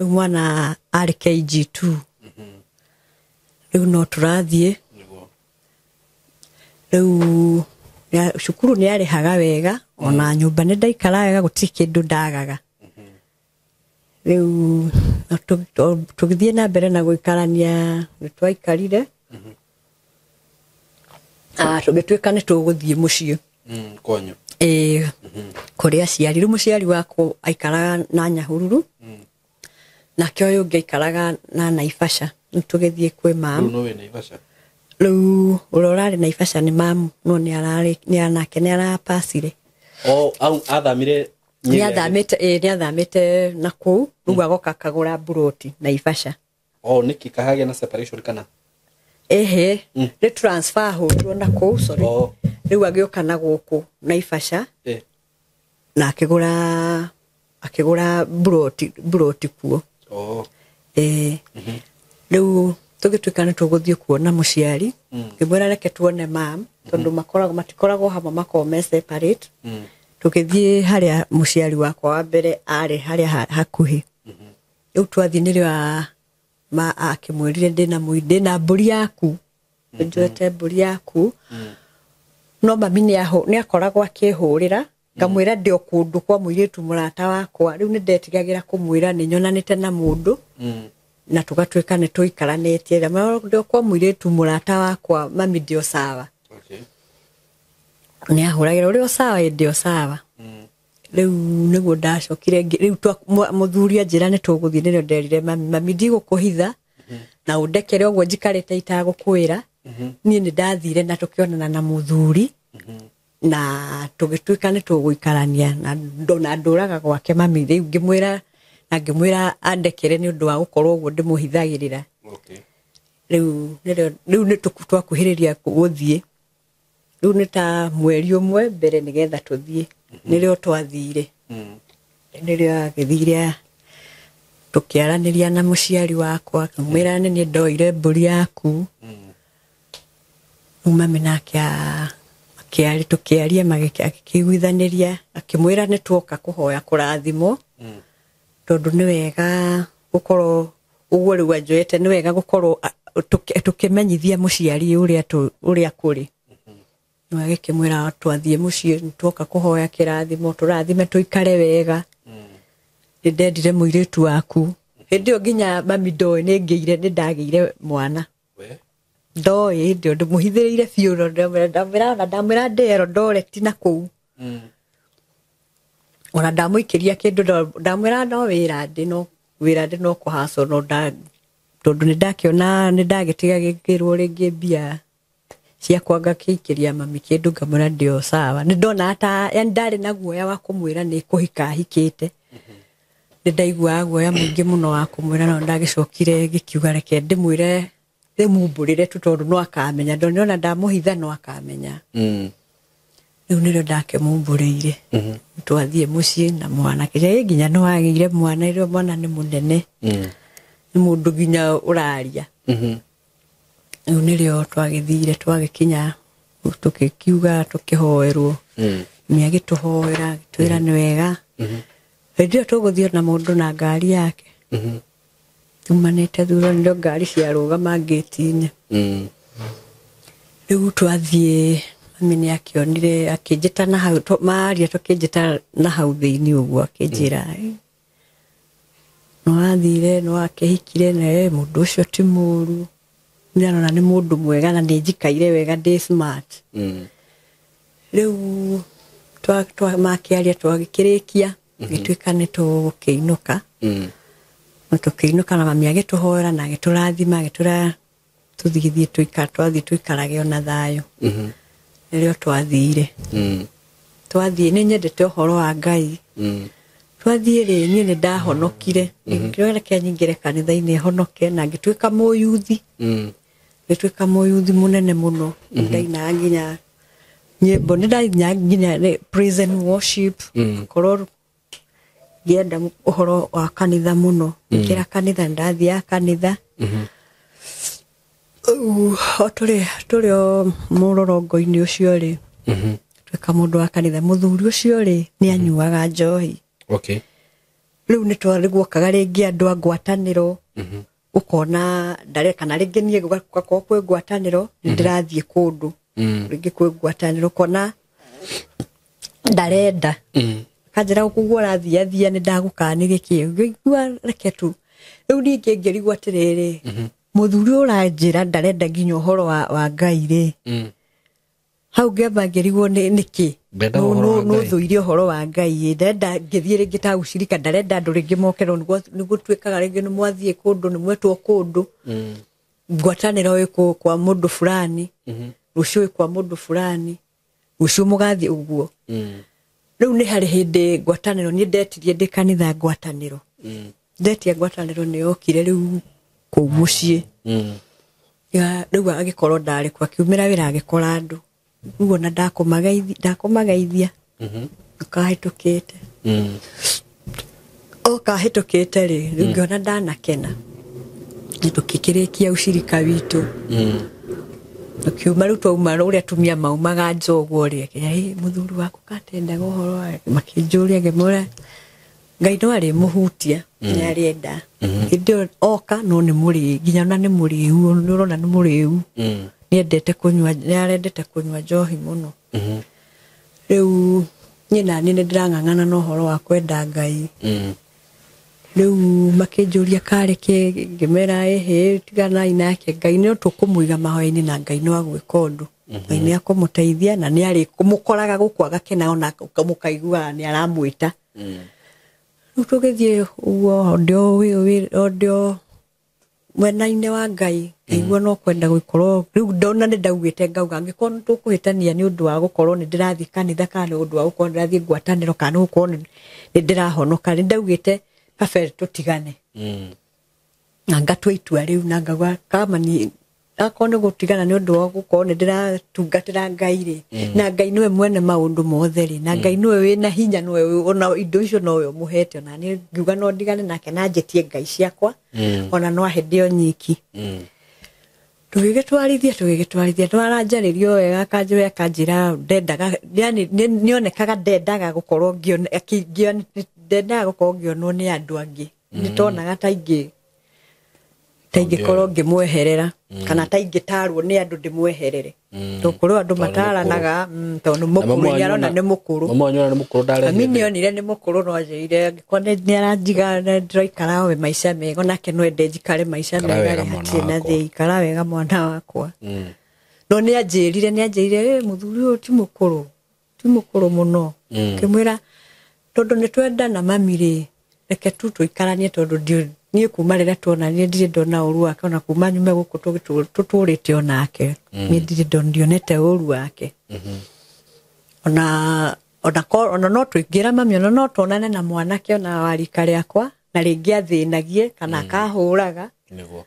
rĩu mwana arĩ KG2. Rĩu no tũrathiĩ rĩu cukuru nĩ arĩhaga wega, ona nyũmba nĩ ndaikara wega, gũtirĩ kĩndũ ndagaga. Rĩu tũgĩthiĩ na mbere na gũikarania, nĩ twaikarire tũgĩtuĩka nĩ tũgũthiĩ mũciĩ kwanyu, ĩĩ, kũrĩ aciari. Rĩu mũciari wakwa aikaraga na Nyahururu, nake ũyũ ũngĩ aikaraga na Naivasha. Rĩu tũgĩthiĩ kwĩ mam. Rĩu no wĩ Naivasha? Rĩu Ũrĩa ũrarĩ Naivasha nĩ mamu, no nĩ ararĩ nĩ nake nĩ arapacire. O au athamire? Nĩ athamĩte, ĩĩ, nĩ athamĩte na kũu rĩu agoka akagũra mburoti Naivasha. O niki kahagĩa na separation kana? Ehe, nĩ transfer ahũrirwo na kũu, sorry. Oh. Rĩu agĩũka na gũkũ Naivasha na akĩgũra mburoti kuo. Oh. Ĩĩ, rĩu tũgĩtuĩka nĩ tũgũthiĩ kuona mũciari, ngĩmwĩra reke tuone mam, tondũ makoragwo matikoragwo hamwe, makoragwo me separate. Tũgĩthiĩ harĩa mũciari wakwa wa mbere arĩ, harĩa hakuhĩ. Rĩu twathiĩ nĩrĩo ma akĩmwĩrire ndĩna mbũri yaku, njoete mbũri yaku. No mami nĩ akoragwo akĩhũrĩra, ngamwĩra ndĩ o kũndũ kwa mũirĩtu mũrata wakwa. Rĩu nĩ ndetigagĩra kũmwĩra nĩ nyonanĩte na mũndũ na tũgatuĩka nĩ tũikaranĩtie. Ndamwĩra ndĩ o kwa mũirĩtu mũrata wakwa, mami, ndĩ o sawa. Nĩ ahũragĩra, ũrĩ o sawa? Ĩ, ndĩ o sawa. Rĩu nĩguo ndacokire rĩu mũthuri anjĩra nĩ tũgũthiĩ, nĩrĩo nderire mami, mami, ndigũkũhitha na ũndekere ũguo njikarĩte itagũkwĩra. Niĩ nĩ ndathire na tũkĩonana na mũthuri na tũgĩtuĩka nĩ tũgũikarania na na ndũraga gwake mami. Rĩu ngĩmwĩra na ngĩmwĩra andekere nĩ ũndũ wa gũkorwo ũguo ndĩmũhithagĩrĩra. Rĩu nĩrĩo rĩu nĩ twakuhĩrĩria gũthiĩ, rĩu nĩ ta mweri ũmwe mbere nĩgetha tũthiĩ, nĩrĩo twathire. Nĩrĩo agĩthire, tũkĩaranĩria na mũciari wakwa, ngĩmwĩra nĩ niĩ ndoire mbũri yaku. Rĩu mami nake tũkĩaria, agĩkĩiguithanĩria, akĩmwĩra nĩ tuoka kũhoya kũrathimwo, tondũ nĩ wega gũkorwo ũguo rĩu anjoete, nĩ wega gũkorwo tũkĩmenyithia mũciari ũrĩa ũrĩa kũrĩ. Rĩu agĩkĩmwĩra twathiĩ mũciĩ nĩ tuoka kũhoya kĩrathimo, tũrathime tũikare wega. Nĩ ndendire mũirĩtu waku. Hĩndĩ ĩyo nginya mami ndoĩ nĩ ngĩire, nĩ ndagĩire mwana. We. Ndoĩ hĩndĩ ĩyo ndĩmũhithĩrĩire biũ, no ndamwĩra ona ndamwĩra ndĩ Eldoret na kũu. Ona ndamũikĩria kĩndũ, ndamwĩra no wĩra ndĩ, no wĩra ndĩ, no kũhacwo, no nda tondũ nĩ ndakĩona nĩ ndagĩtigagĩrwo rĩngĩ mbia ciakwa, ngakĩikĩria mami kĩndũ, ngamwĩra ndĩ o sawa. Nĩ ndona ta yani ndarĩ na guoya wa kũmwĩra nĩ kũhika hikĩte, nĩ ndaiguaga guoya mũingĩ mũno wa kũmwĩra, no ndagĩcokire ngĩkiuga reke ndĩmwĩre, ndĩmumbũrĩre tu, tondũ no akamenya, ndonona ndamũhitha no akamenya. Rĩu nĩrĩo ndakĩmumbũrĩire. Twathiĩ mũciĩ na mwanake ĩ nginya nĩ wagĩire mwana. Rĩo mwana nĩ mũnene, nĩ mũndũ nginya ũraria. Rĩu nĩrĩo twagĩthire, twagĩkinya, tũgĩkiuga tũkĩhoerwo. Nĩ agĩtũhoera, agĩtwĩra nĩ wega. Hĩndĩ ĩyo tũgũthiĩ na mũndũ na ngari yake tumanĩte thutha, nĩrĩo ngari ciarũgama ngĩti-inĩ. Rĩu twathiĩ, mami nĩ akĩonire, akĩnjĩta na hau maria, tũkĩnjĩta na hau thĩinĩ ũguo, akĩnjĩra, "Eh, nĩ wathire, nĩ wakĩhikire na mũndũ ũcio ti mũru, nĩ arona nĩ mũndũ mwega na nĩ njikaire wega, ndĩ smart." Rĩu makĩaria, twagĩkĩrĩkia, gĩtuĩka nĩ tũgũkĩinũka. Na tũkĩinũka na mami agĩtũhoera na agĩtũrathima, agĩtũra tũthiĩ tũikara, twathiĩ tũikarage ona thayũ. Nĩrĩo twathire. Twathiĩ, nĩ nyendete ũhoro wa Ngai. Twathiĩ rĩ, niĩ nĩ ndahonokire, ngĩkĩoya reke nyingĩre kanitha-inĩ honoke, na ngĩtuĩka mũyuthi. Ngĩtuĩka mũyuthi mũnene mũno. Ndainaga nginya nyĩmbo, nĩ ndainaga nginya praise and worship. Korwo ngĩenda ũhoro wa kanitha mũno, ngĩra kanitha, nĩ ndathiaga kanitha. Rĩu, o tũrĩ o mũrorongo-inĩ ũcio rĩ, tuĩka mũndũ wa kanitha, mũthuri ũcio rĩ nĩ anyuaga njohi. Rĩu nĩ twarĩ guokaga rĩngĩ andũ a ngwatanĩro, ũkona ndare kana rĩngĩ niĩ gwakorwo kwĩ ngwatanĩro, nĩ ndĩrathiĩ kũndũ, rĩngĩ kwĩ ngwatanĩro, ũkona ndarenda, kanjĩra ũguo ũrathiathia, nĩ ndagũkanirie kĩ, ngĩigua reke tu. Rĩu ningĩ ngĩrigwo atĩrĩrĩ, mũthuri ũyũ ũranjĩra ndarenda nginya ũhoro wa Ngai rĩ, hau ngĩamba ngĩrigwo nĩ nĩkĩ. Ndendaga ũhoro wa Ngai. Nũthũire ũhoro wa Ngai ĩ, ndarenda ngĩthiĩ rĩngĩ ta gũcirika, ndarenda andũ rĩngĩ moke, no nĩguo tuĩkaga rĩngĩ nĩ mwathiĩ kũndũ, nĩ mwetwo kũndũ. Ngwatanĩro ĩ kwa mũndũ fulani, rũciũ ĩ kwa mũndũ fulani, rũciũ mũgathiĩ ũguo. Rĩu nĩ harĩ hĩndĩ ngwatanĩro niĩ ndetirie ndĩ kanitha ngwatanĩro. Ndetia ngwatanĩro nĩ yokire rĩu kũu mũciĩ. Rĩu agĩkorwo ndarĩ kuo, akiumĩra wĩra agĩkora andũ. Rĩu ona ndakũmageithia. Kahĩtũkĩte. O kahĩtũkĩte rĩ, rĩu ngĩona ndanakena. Tũkĩkĩrĩkia ucirika witũ. Tukiuma rĩu twauma ũrĩa atumia maumaga nja ũguo rĩ, akĩra mũthuri waku katendaga ũhoro wa makĩnjũria ngĩmwĩra Ngai no arĩmũhutia nĩ arĩenda. Hĩndĩ ĩyo oka no nĩ mũrĩu, nginya ona nĩ mũrĩu, nĩ ũrona nĩ mũrĩu. Nĩendete kũnyua, nĩarendete kũnyua njohi mũno. Rĩu niĩ naniĩ nĩ ndĩrang'ang'ana na ũhoro wa kwenda Ngai. Rĩu makĩnjũria karĩ kĩ, ngĩmera ĩhĩ tiganai nake, Ngai no tũkũmũiga mahoya-inĩ na Ngai no agwĩka ũndũ. Ngai nĩ akũmũteithia na nĩ arĩmũkoraga gũkũ agakena ona mũkaiguaga nĩ aramwĩta. Rĩu tũgĩthiĩ ũguo o mwena-inĩ wa Ngai, ngaigua no kwenda gũkorwo rĩu ndona nĩ ndaugĩte ngauga angĩkorwo nĩ tũkũhĩtania nĩ ũndũ wa gũkorwo nĩ ndĩrathiĩ kanitha kana nĩ ũndũ wa gũkorwo nĩ ndĩrathiĩ ngwatanĩro kana nĩ gũkorwo nĩ ndĩrahonoka, nĩ ndaugĩte kabere tũtigane. Na ngatua itua rĩu na ngauga kama ni akorwo nĩ gũtigana nĩ ũndũ wa gũkorwo nĩ ndĩratungatĩra Ngai rĩ, na Ngai nĩwe mwene maũndũ mothe rĩ, na Ngai nĩwe wĩna hinya, nĩwe ona indo icio nowe ũmũhete, ona niĩ ngiuga no ndigane nake na njĩtie Ngai ciakwa, ona no ahe ndĩ o nyiki. Tũgĩgĩtwarithia twaranjarĩrio wega, akanjĩra akanjĩra ndendaga, yani nĩonekaga ndendaga gũkorwo ndendaga gũkorwo ngĩonwo nĩ andũ angĩ. Nĩtonaga ta ingĩ ta ingĩkorwo ngĩmweherera kana ta ingĩtarwo nĩ andũ ndĩmweherere. Tondũ kũrĩ andũ mataranaga, tondũ mũkũrũ nĩ arona nĩ mũkũrũ. Mama wanyu nĩ mũkũrũ ndarehire. Mami nĩonire nĩ mũkũrũ no anjĩrire angĩkorwo nĩ aranjiga ndĩraikara we maica mega, onake no ende njikare maica mega hatirĩ na thĩ, ikara wega mwana wakwa. No nĩ anjĩrire mũthuri ũyũ ti mũkũrũ, ti mũkũrũ mũno. Ngĩmwĩra tondũ nĩ twendana mami rĩ, reke tu tũikaranie tondũ niĩ kuma rĩrĩa tuonanire ndirĩ ndona ũru wake, ona kuma nyume gũkũ tũtũrĩte onake niĩ ndirĩ ndionete ũru wake. Ona no tũingĩra mami, ona no tuonane na mwanake ona wa rika rĩakwa na rĩngĩ athĩnagie kana akahũraga. Nĩguo.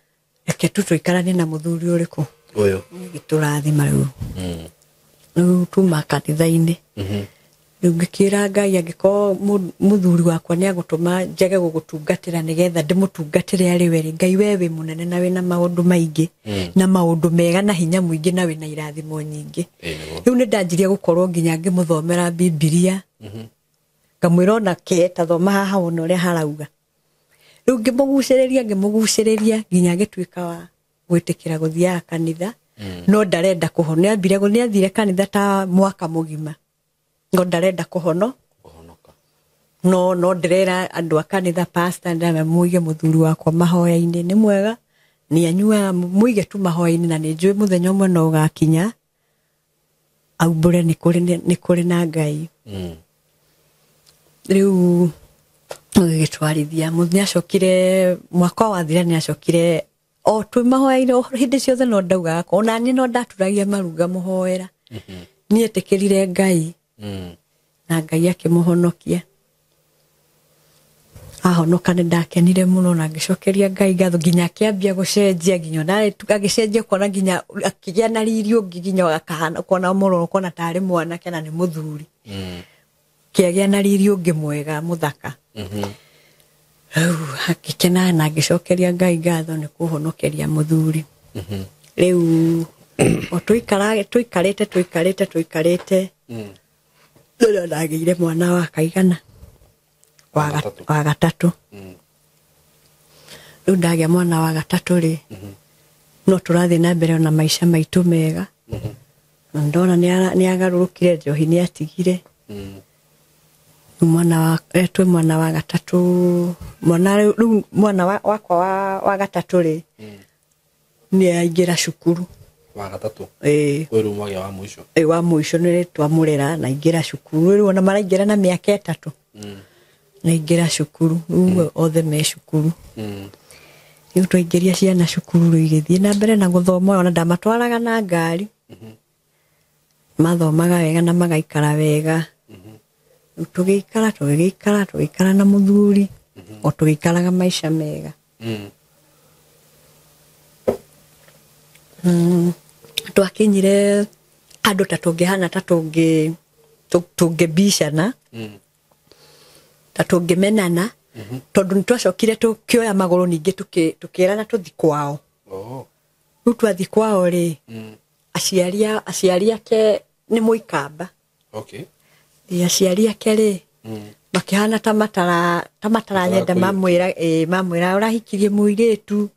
Reke tu tũikaranie na mũthuri ũrĩkũ ũyũ gĩtũrathima rĩu. Rĩu tuma kanitha-inĩ. Rĩu ngĩkĩra Ngai angĩkorwo mũthuri wakwa nĩ agũtũma njage gũgũtungatĩra nĩgetha ndĩmũtungatĩre arĩ we rĩ, Ngai we wĩ mũnene na wĩna maũndũ maingĩ na maũndũ mega na hinya mũingĩ na wĩna irathimo nyingĩ. Rĩu nĩ ndanjirie gũkorwo nginya ngĩmũthomera Bibilia, ngamwĩra ona ke ta thoma haha wone ũrĩa harauga. Rĩu ngĩmũgucĩrĩria nginya agĩtuĩka wa gwĩtĩkĩra gũthiaga kanitha, no ndarenda kũhona. Nĩathire kanitha ta mwaka mũgima, no ndarenda kũhonoka. No ndĩrera andũ a kanitha, pastor ndĩramera mũige mũthuri wakwa mahoya-inĩ, nĩ mwega, nĩ anyuaga, mũige tu mahoya-inĩ na nĩ njũĩ mũthenya ũmwe no ũgakinya aumbũre nĩ kũrĩ na Ngai. Rĩu ũgĩgĩtwarithia nĩacokire mwaka wathira, nĩacokire o twĩ mahoya-inĩ hĩndĩ ciothe no ndaugaga ona niĩ no ndaturagia maru ngamũhoera. Nĩetĩkĩrire Ngai na Ngai akĩmũhonokia. Ahonoka nĩ ndakenire mũno na ngĩcokeria Ngai ngatho nginya akĩambia gũcenjia, nginya ona agĩcenjia ũkona nginya akĩgĩa na riri ũngĩ, nginya akahana ũkona mũroro ũkona tarĩ mwanake na nĩ mũthuri. Kĩagĩa na riri ũngĩ mwega mũthaka. Rĩu akĩkena na ngĩcokeria Ngai ngatho nĩ kũhonokeria mũthuri. Rĩu o tũikarĩte rĩrĩa ndagĩire mwana wa kaigana wa gatatũ. Rĩu ndagĩa mwana wa gatatũ rĩ, no tũrathiĩ na mbere ona maica maitũ mega. Na ndona nĩ agarũrũkire njohi nĩ atigire. Mwana wa twĩ mwana wa gatatũ, mwana rĩu mwana wakwa wa gatatũ rĩ, nĩ aingĩra cukuru. Wa gatatũ? Ĩĩ. Ũyũ rĩu mwagĩa wa mũico? Ĩĩ, wa mũico nĩ twamũrera na aingĩra cukuru. Rĩu ona maraingĩra na mĩaka 3. Na aingĩra cukuru, rĩu othe me cukuru. Rĩu twaingĩria ciana cukuru rĩu igĩthiĩ na mbere na gũthoma, ona ndamatwaraga na ngari. Mathomaga wega na magaikara wega. Rĩu tũgĩikara tũgĩgĩikara tũgĩikara na mũthuri o tũgĩikaraga maica mega. Twakinyire andũ ta tũngĩhana ta tũngĩbicana ta tũngĩmenana, tondũ nĩtwacokire tũkĩoya magũrũ ningĩ tũkĩrana tũthi kwao. Rĩu twathi kwao rĩ, aciari ake nĩ Mũikamba. Aciari ake rĩ makĩhana ta mataranyenda, mamwĩra mamwĩra ũrahikirie mũirĩtu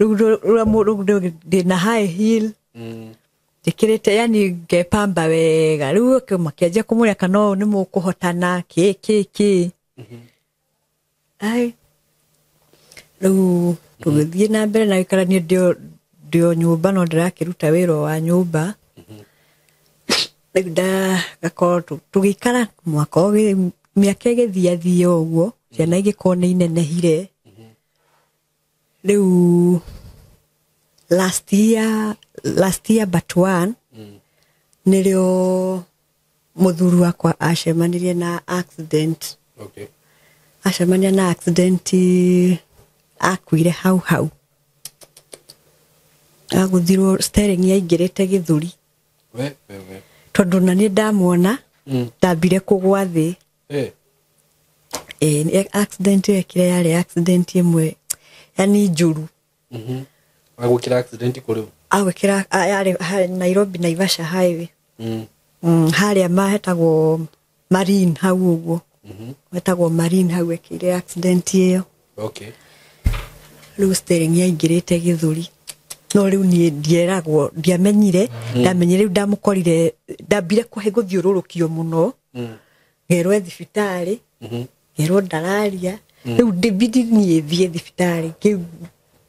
rĩu ndĩna high heel njĩkĩrĩte, yani ngepamba wega. Rĩu makĩanjia kũmũria kana ũũ nĩ mũkũhotana kĩ kĩ kĩ. Ai rĩu tũgĩthiĩ na mbere na gũikara. Niĩ ndĩ o nyũmba no ndĩrakĩruta wĩra wa nyũmba. Rĩu ngakorwo tũgĩikara mwaka mĩaka ĩgĩthiathia ũguo, ciana igĩkorwo nĩ inenehire. Rĩu last year but one nĩrĩo mũthuri wakwa acemanirie na accident. Acemania na accident, akuire hau hau. Agũthirwo steering yaingĩrĩte gĩthũri. Tondũ na niĩ ndamuona ndambire kũgwa thĩ. Accident ĩyo yarĩ accident ĩmwe yani njũru. Agwĩkĩra accident kũ rĩu? Agwĩkĩra yarĩ Nairobi Naivasha highway. Harĩa mahetagwo Marine hau ũguo. Hetagwo Marine hau ekĩire accident ĩyo. Rĩu steering yaingĩrĩte gĩthũri. No rĩu niĩ ndieragwo, ndiamenyire, ndamenyire rĩu ndamũkorire, ndambire kũhe gũthiũrũrũkio mũno. Ngerwo thibitarĩ, ngerwo ndararia. Rĩu ndibidi niĩ thiĩ thibitarĩ kĩu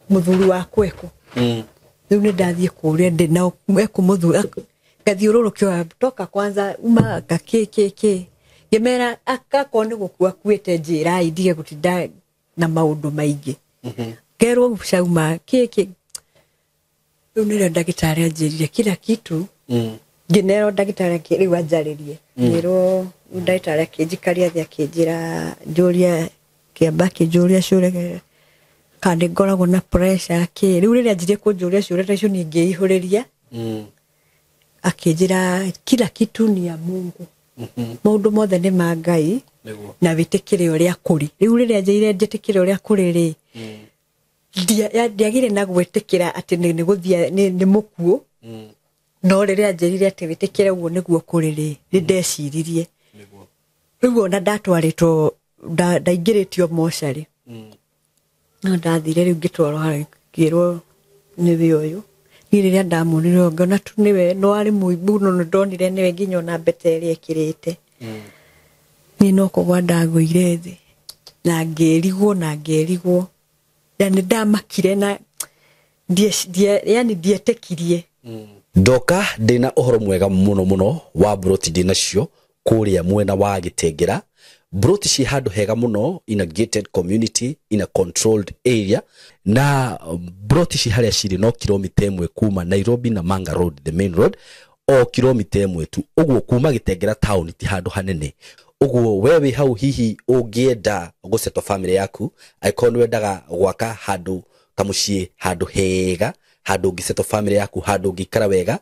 mũthuri wakwa ekũ. Rĩu nĩ ndathiĩ kũrĩa ndĩ na ekũ mũthuri ngathiũrũrũkio toka kwanza uma kĩ kĩ kĩ. Ngĩmera akakorwo nĩ gũkua akuĩte njĩrai ndige gũtinda na maũndũ maingĩ. Ngerwo cauma kĩ kĩ. Rĩu nĩrĩo ndagĩtarĩ anjĩrire kila kitu. Ngĩnerwo ndagĩtarĩ rĩu anjarĩrie. Ngĩrwo ndagĩtarĩ akĩnjikaria thĩ akĩnjĩra njũria kĩamba akĩnjũria ciũria kana nĩ ngoragwo na pressure kĩ. Rĩu rĩrĩa anjirie kũnjũria ciũria ta icio niĩ ngĩihũrĩria. Akĩnjĩra kila kitu ni ya Mungu. Maũndũ mothe nĩ ma Ngai na wĩtĩkĩre ũrĩa kũrĩ. Rĩu rĩrĩa anjĩrire njĩtĩkĩre ũrĩa kũrĩ rĩ, ndiagire na gwĩtĩkĩra atĩ nĩ gũthiĩ nĩ mũkuũ. No rĩrĩa anjĩrire atĩ wĩtĩkĩre ũguo nĩguo kũrĩ rĩ, nĩ ndeciririe. Rĩu ona ndatwarĩtwo ndaingĩrĩtio mocarĩ. No ndathire rĩu ngĩtwarwo ngĩrwo nĩwe ũyũ. Niĩ rĩrĩa ndamuonire ngĩona tu nĩwe, no arĩ mũimbu no nĩndonire nĩwe nginya ona mbete ĩrĩa ĩkĩrĩte. Niĩ no kũgwa ndagũire thĩ na ngĩrigwo na ngĩrigwo. Yani ndamakire na yani ndietĩkirie. Ndoka ndĩna ũhoro mwega mũno mũno wa broti ndĩnacio kũrĩa mwena wa Gĩtengera. Broti ci handũ hega mũno in a gated community in a controlled area, na broti ci harĩa cirĩ no kilomita 1 kuma Nairobi na Manga Road, the main road, o kilomita 1 tu. Ũguo kuma Gĩtengera town ti handũ hanene. Ũguo we wĩ hau hihi ũngĩenda gũsettle family yaku, angĩkorwo nĩ wendaga gwaka handũ kamũciĩ, handũ hega, handũ ũngĩsettle family yaku, handũ ũngĩikara wega,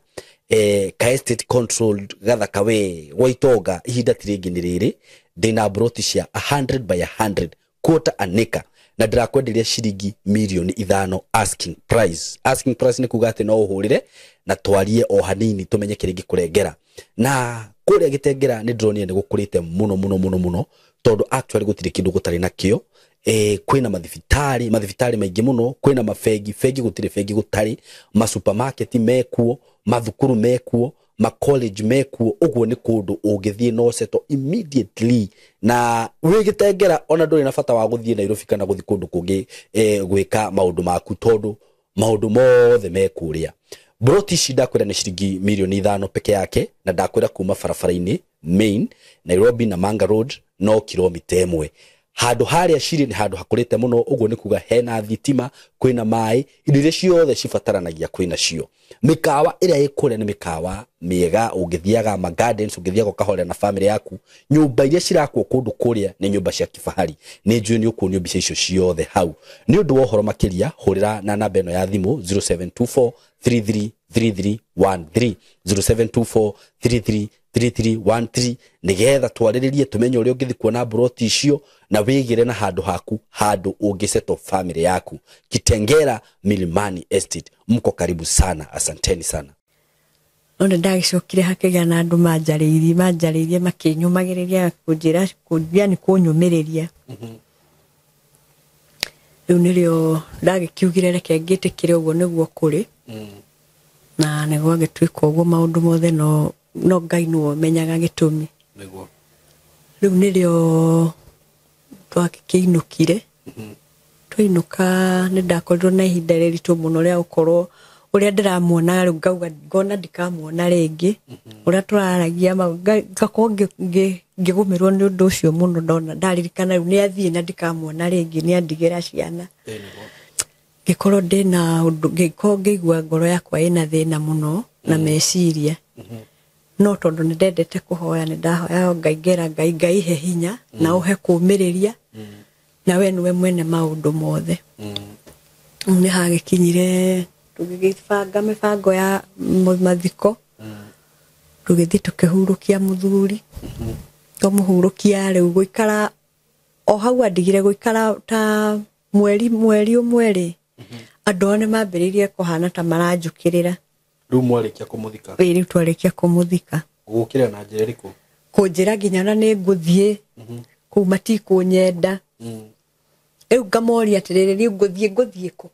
ka estate controlled gathaka we gwa itonga, ihinda ti rĩngĩ nĩ rĩrĩ. Ndĩna broti cia 100 by 100 quarter an acre, na ndĩrakwenderia ciringi 5 million asking price. Asking price nĩ kuga atĩ no ũhũrĩre na twarie o hanini tũmenye kĩrĩa ingĩkũrengera. Na kũrĩa Gĩtengera nĩ ndĩronire nĩ gũkũrĩte mũno mũno mũno mũno, tondũ actually gũtirĩ kĩndũ gũtarĩ nakĩo. Kwĩna mathibitarĩ, mathibitarĩ maingĩ mũno, kwĩna mabengi, bengi gũtirĩ bengi gũtarĩ, masupermarket mekuo, mathukuru mekuo, ma college mekuo. Ũguo nĩ kũndũ ũngĩthiĩ no settle immediately, na wĩ Gĩtengera ona ndũrĩ na bata wa gũthiĩ Nairobi kana gũthiĩ kũndũ kũngĩ gwĩka maũndũ maku, tondũ maũndũ mothe me kũrĩa. Broti ici ndakwĩra nĩ ciringi 5 million peke yake, na ndakwĩra kuma barabara-inĩ main Nairobi na Manga Road no kilomita 1. Handũ harĩa cirĩ nĩ handũ hakũrĩte mũno, ũguo nĩ kuga hena thitima, kwĩna maĩ, indo iria ciothe cibataranagia kwĩna cio. Mĩkawa ĩrĩa ĩ kũrĩa nĩ mĩkawa mĩega, ũngĩthiaga ma gardens, ũngĩthiaga ũkahorera na family yaku. Nyũmba iria cirakwo kũndũ kũrĩa nĩ nyũmba cia kifahari. Nĩ njũĩ nĩ ũkuonio mbica icio ciothe hau. Nĩ ũndũ wa ũhoro makĩria, hũrĩra na namba ĩno ya thimũ 0724 333313, 0724 333313, nĩgetha twarĩrĩrie tũmenye ũrĩa ũngĩthiĩ kuona mburoti icio na wĩgĩre na handũ haku, handũ ũngĩsettle family yaku. Kitengela Milimani Estate, mko karibu sana, asanteni sana. No nĩ ndagĩcokire hakĩgĩa na andũ manjarĩirie makĩnyũmagĩrĩria kũnjĩra yani kũnyũmĩrĩria. Rĩu nĩrĩo ndagĩkiugire reke ngĩtĩkĩre ũguo nĩguo kũrĩ. Na nĩguo agĩtuĩka ũguo maũndũ mothe, no Ngai nĩwe ũmenyaga gĩtũmi. Nĩguo. Rĩu nĩrĩo twakĩinũkire. Twainũka nĩ ndakorirwo na ihinda rĩritũ mũno rĩa gũkorwo ũrĩa ndĩramuona rĩu ngauga ngona ndikamuona rĩngĩ. Ũrĩa tũraragia ngakorwo ngĩgũmĩrwo nĩ ũndũ ũcio mũno, ndona ndaririkana rĩu nĩ athiĩ na ndikamuona rĩngĩ, nĩ andigĩra ciana. Ngĩkorwo ndĩna ũndũ, ngĩkorwo ngĩigua ngoro yakwa ĩna thĩna mũno na meciria. No tondũ nĩ ndendete kũhoya, nĩ ndahoya Ngai ngera Ngai, Ngai he hinya na ũhe kũũmĩrĩria, na we nĩwe mwene maũndũ mothe. Nĩ hagĩkinyire tũgĩgĩbanga mĩbango ya mathiko, tũgĩthiĩ tũkĩhurũkia mũthuri. Twamũhurũkia rĩu gũikara o hau andigire gũikara ta mweri ũmwe rĩ, andũ ao nĩ mambĩrĩirie kũhana ta maranjũkĩrĩra. Rĩu mwarĩkia kũmũthika? Ĩĩ, rĩu twarĩkia kũmũthika. Gũkĩra na njĩra ĩrĩkũ? Kũnjĩra nginya ona nĩ ngũthiĩ kũu matikũnyenda. Rĩu ngamoria atĩrĩrĩ, rĩu ngũthiĩ kũ?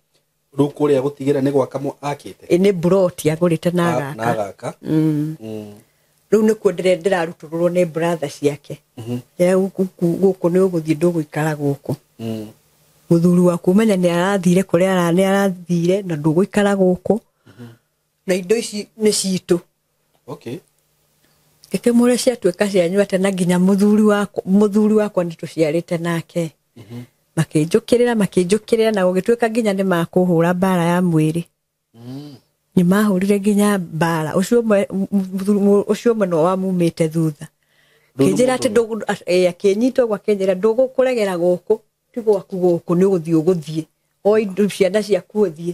Rĩu kũrĩa gũtigĩra nĩ gwaka akĩte? Ĩ, nĩ mburoti agũrĩte na agaka. Na agaka. Rĩu nĩkuo ndĩrarutũrũrwo nĩ brother ciake. Gũkũ nĩ ũgũthiĩ, ndũgũikara gũkũ. Mũthuri waku ũmenye nĩ arathire kũrĩa nĩ arathire na ndũgũikara gũkũ. Na indo ici nĩ citũ. Okay. Ngĩkĩmũria ciatuĩka cianyu atĩa, na nginya mũthuri wakwa nĩ tũciarĩte nake. Makĩnjũkĩrĩra na gũgĩtuĩka nginya nĩ makũhũra mbara ya mwĩrĩ. Nĩ mahũrire nginya mbara. Ũcio ũmwe no wamumĩte thutha. Kĩnjĩra atĩ akĩnyita ũguo akĩnjĩra ndũgũkũregera gũkũ, ti gwaku gũkũ, nĩ ũgũthiĩ ũgũthiĩ. O indo ciana ciaku ũthiĩ.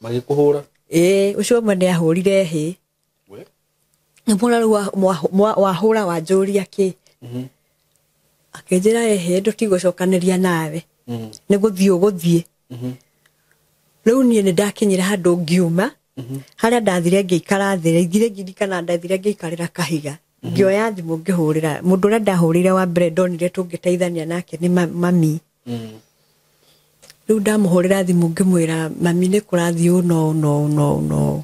Magĩkũhũra? Ĩĩ, ũcio ũmwe nĩ ahũrire hĩ. Nĩmwona rĩu wahũra wanjũria kĩ. Akĩnjĩra ĩhĩ ndũtigũcokanĩria nawe. Nĩ gũthiĩ ũgũthiĩ. Rĩu niĩ nĩ ndakinyire handũ ngiuma, harĩa ndathire ngĩikara thĩ, thire ngirikana ndathire ngĩikarĩra kahiga. Ngĩoya thimũ ngĩhũrĩra mũndũ ũrĩa ndahũrĩire wa mbere ndonire tũngĩteithania nake nĩ mami. Rĩu ndamũhũrĩra thimũ ngĩmwĩra mami nĩ kũrathiĩ ũũ na ũũ na ũũ na ũũ na ũũ.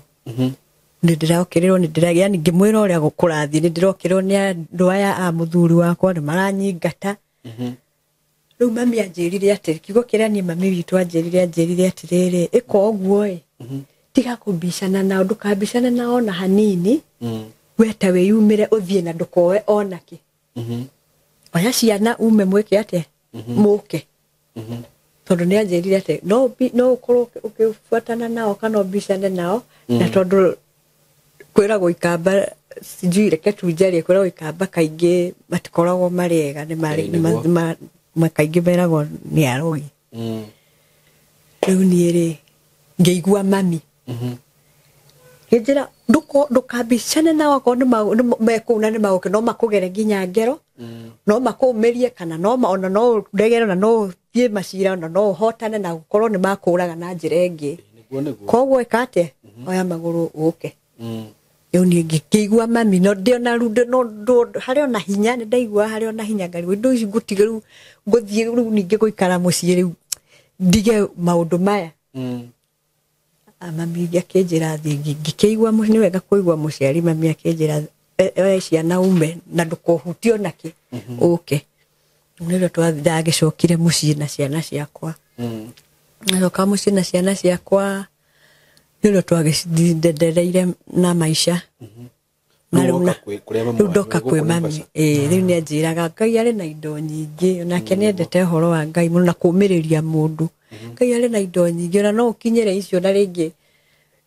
Nĩ ndĩrokĩrĩrwo, nĩ ndĩra, yani ngĩmwĩra ũrĩa kũrathiĩ, nĩ ndĩrokĩrĩrwo nĩ andũ aya a mũthuri wakwa, nĩ maranyingata. Rĩu mami anjĩrire atĩrĩ, kiugo kĩrĩa niĩ mami witũ anjĩrire atĩrĩrĩ, ĩka ũguo ĩ, tiga kũmbicana nao, ndũkambicane nao ona hanini, we ta wĩyumĩre ũthiĩ na ndũkoe ona kĩ. Oya ciana ume mwĩke atĩa, mũke. Tondũ nĩ anjĩrire atĩ no ũkorwo ũkĩbuatana nao kana ũmbicane nao, na tondũ kwĩragwo ikamba, sijui reke tu njarie, kwĩragwo ikamba kaingĩ matikoragwo marĩ ega, nĩ marĩ kaingĩ meragwo nĩ arogi. Rĩu niĩ rĩ ngĩigua mami ngĩnjĩra ndũkambicane nao akorwo nĩ mekũu na nĩ magũke, no makũgere nginya ngero, no makũũmĩrie kana no ona no ũregere na no ũthiĩ macira na no ũhotane na gũkorwo nĩ makũraga na njĩra ĩngĩ. Koguo ĩka atĩa, oya magũrũ ũke. Rĩu niĩ ngĩigua mami no ndĩona rĩu no harĩ ona hinya, nĩ ndaigua harĩ ona hinya ngarigwo indo ici ngũtige rĩu ngũthiĩ rĩu ningĩ gũikara mũciĩ rĩu ndige maũndũ maya. Mami akĩnjĩra thiĩ, ngĩkĩigua nĩ wega kũigua mũciari, mami akĩnjĩra oya ciana ume na ndũkohutio nakĩ ũke. Nĩrĩo ndagĩcokire mũciĩ na ciana ciakwa. Ndacoka mũciĩ na ciana ciakwa nĩrĩo twagĩcendereire na maica. Na Rĩu rĩu woka na- kũrĩa mami rĩu wanyu, ndoka gũkũ kwĩ mami. Naivasha. Ĩĩ, rĩu nĩ anjĩraga Ngai arĩ na indo nyingĩ, onake nĩ endete ũhoro wa Ngai mũno na kũũmĩrĩria mũndũ. Ngai arĩ na indo nyingĩ, ona no ũkinyĩre icio na rĩngĩ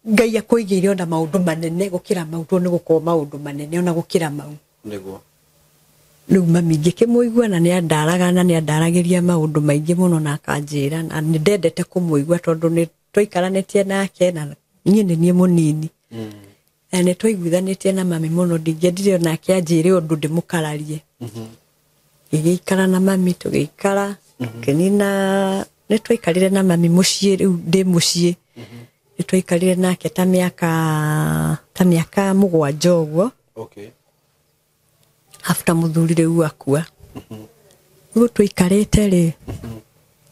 Ngai akũigĩire ona maũndũ manene gũkĩra mau, tondũ nĩ gũkorwo maũndũ manene ona gũkĩra mau. Nĩguo. Rĩu mami ngĩkĩmũigua na nĩ andaraga na nĩ andaragĩria maũndũ maingĩ mũno na akanjĩra, na nĩ ndendete kũmũigua tondũ nĩ twaikaranĩtie nake na niĩ nĩ niĩ mũnini. Na nĩ twaiguithanĩtie na mami mũno, ndingĩendire onake anjĩre ũndũ ndĩmũkararie. Ngĩgĩikara na mami, tũgĩikara ngĩnina, nĩ twaikarire na mami mũciĩ, rĩu ndĩ mũciĩ. Nĩ twaikarire nake ta mĩaka 7 ũguo. Okay. After mũthuri rĩu akua. Rĩu tũikarĩte rĩ,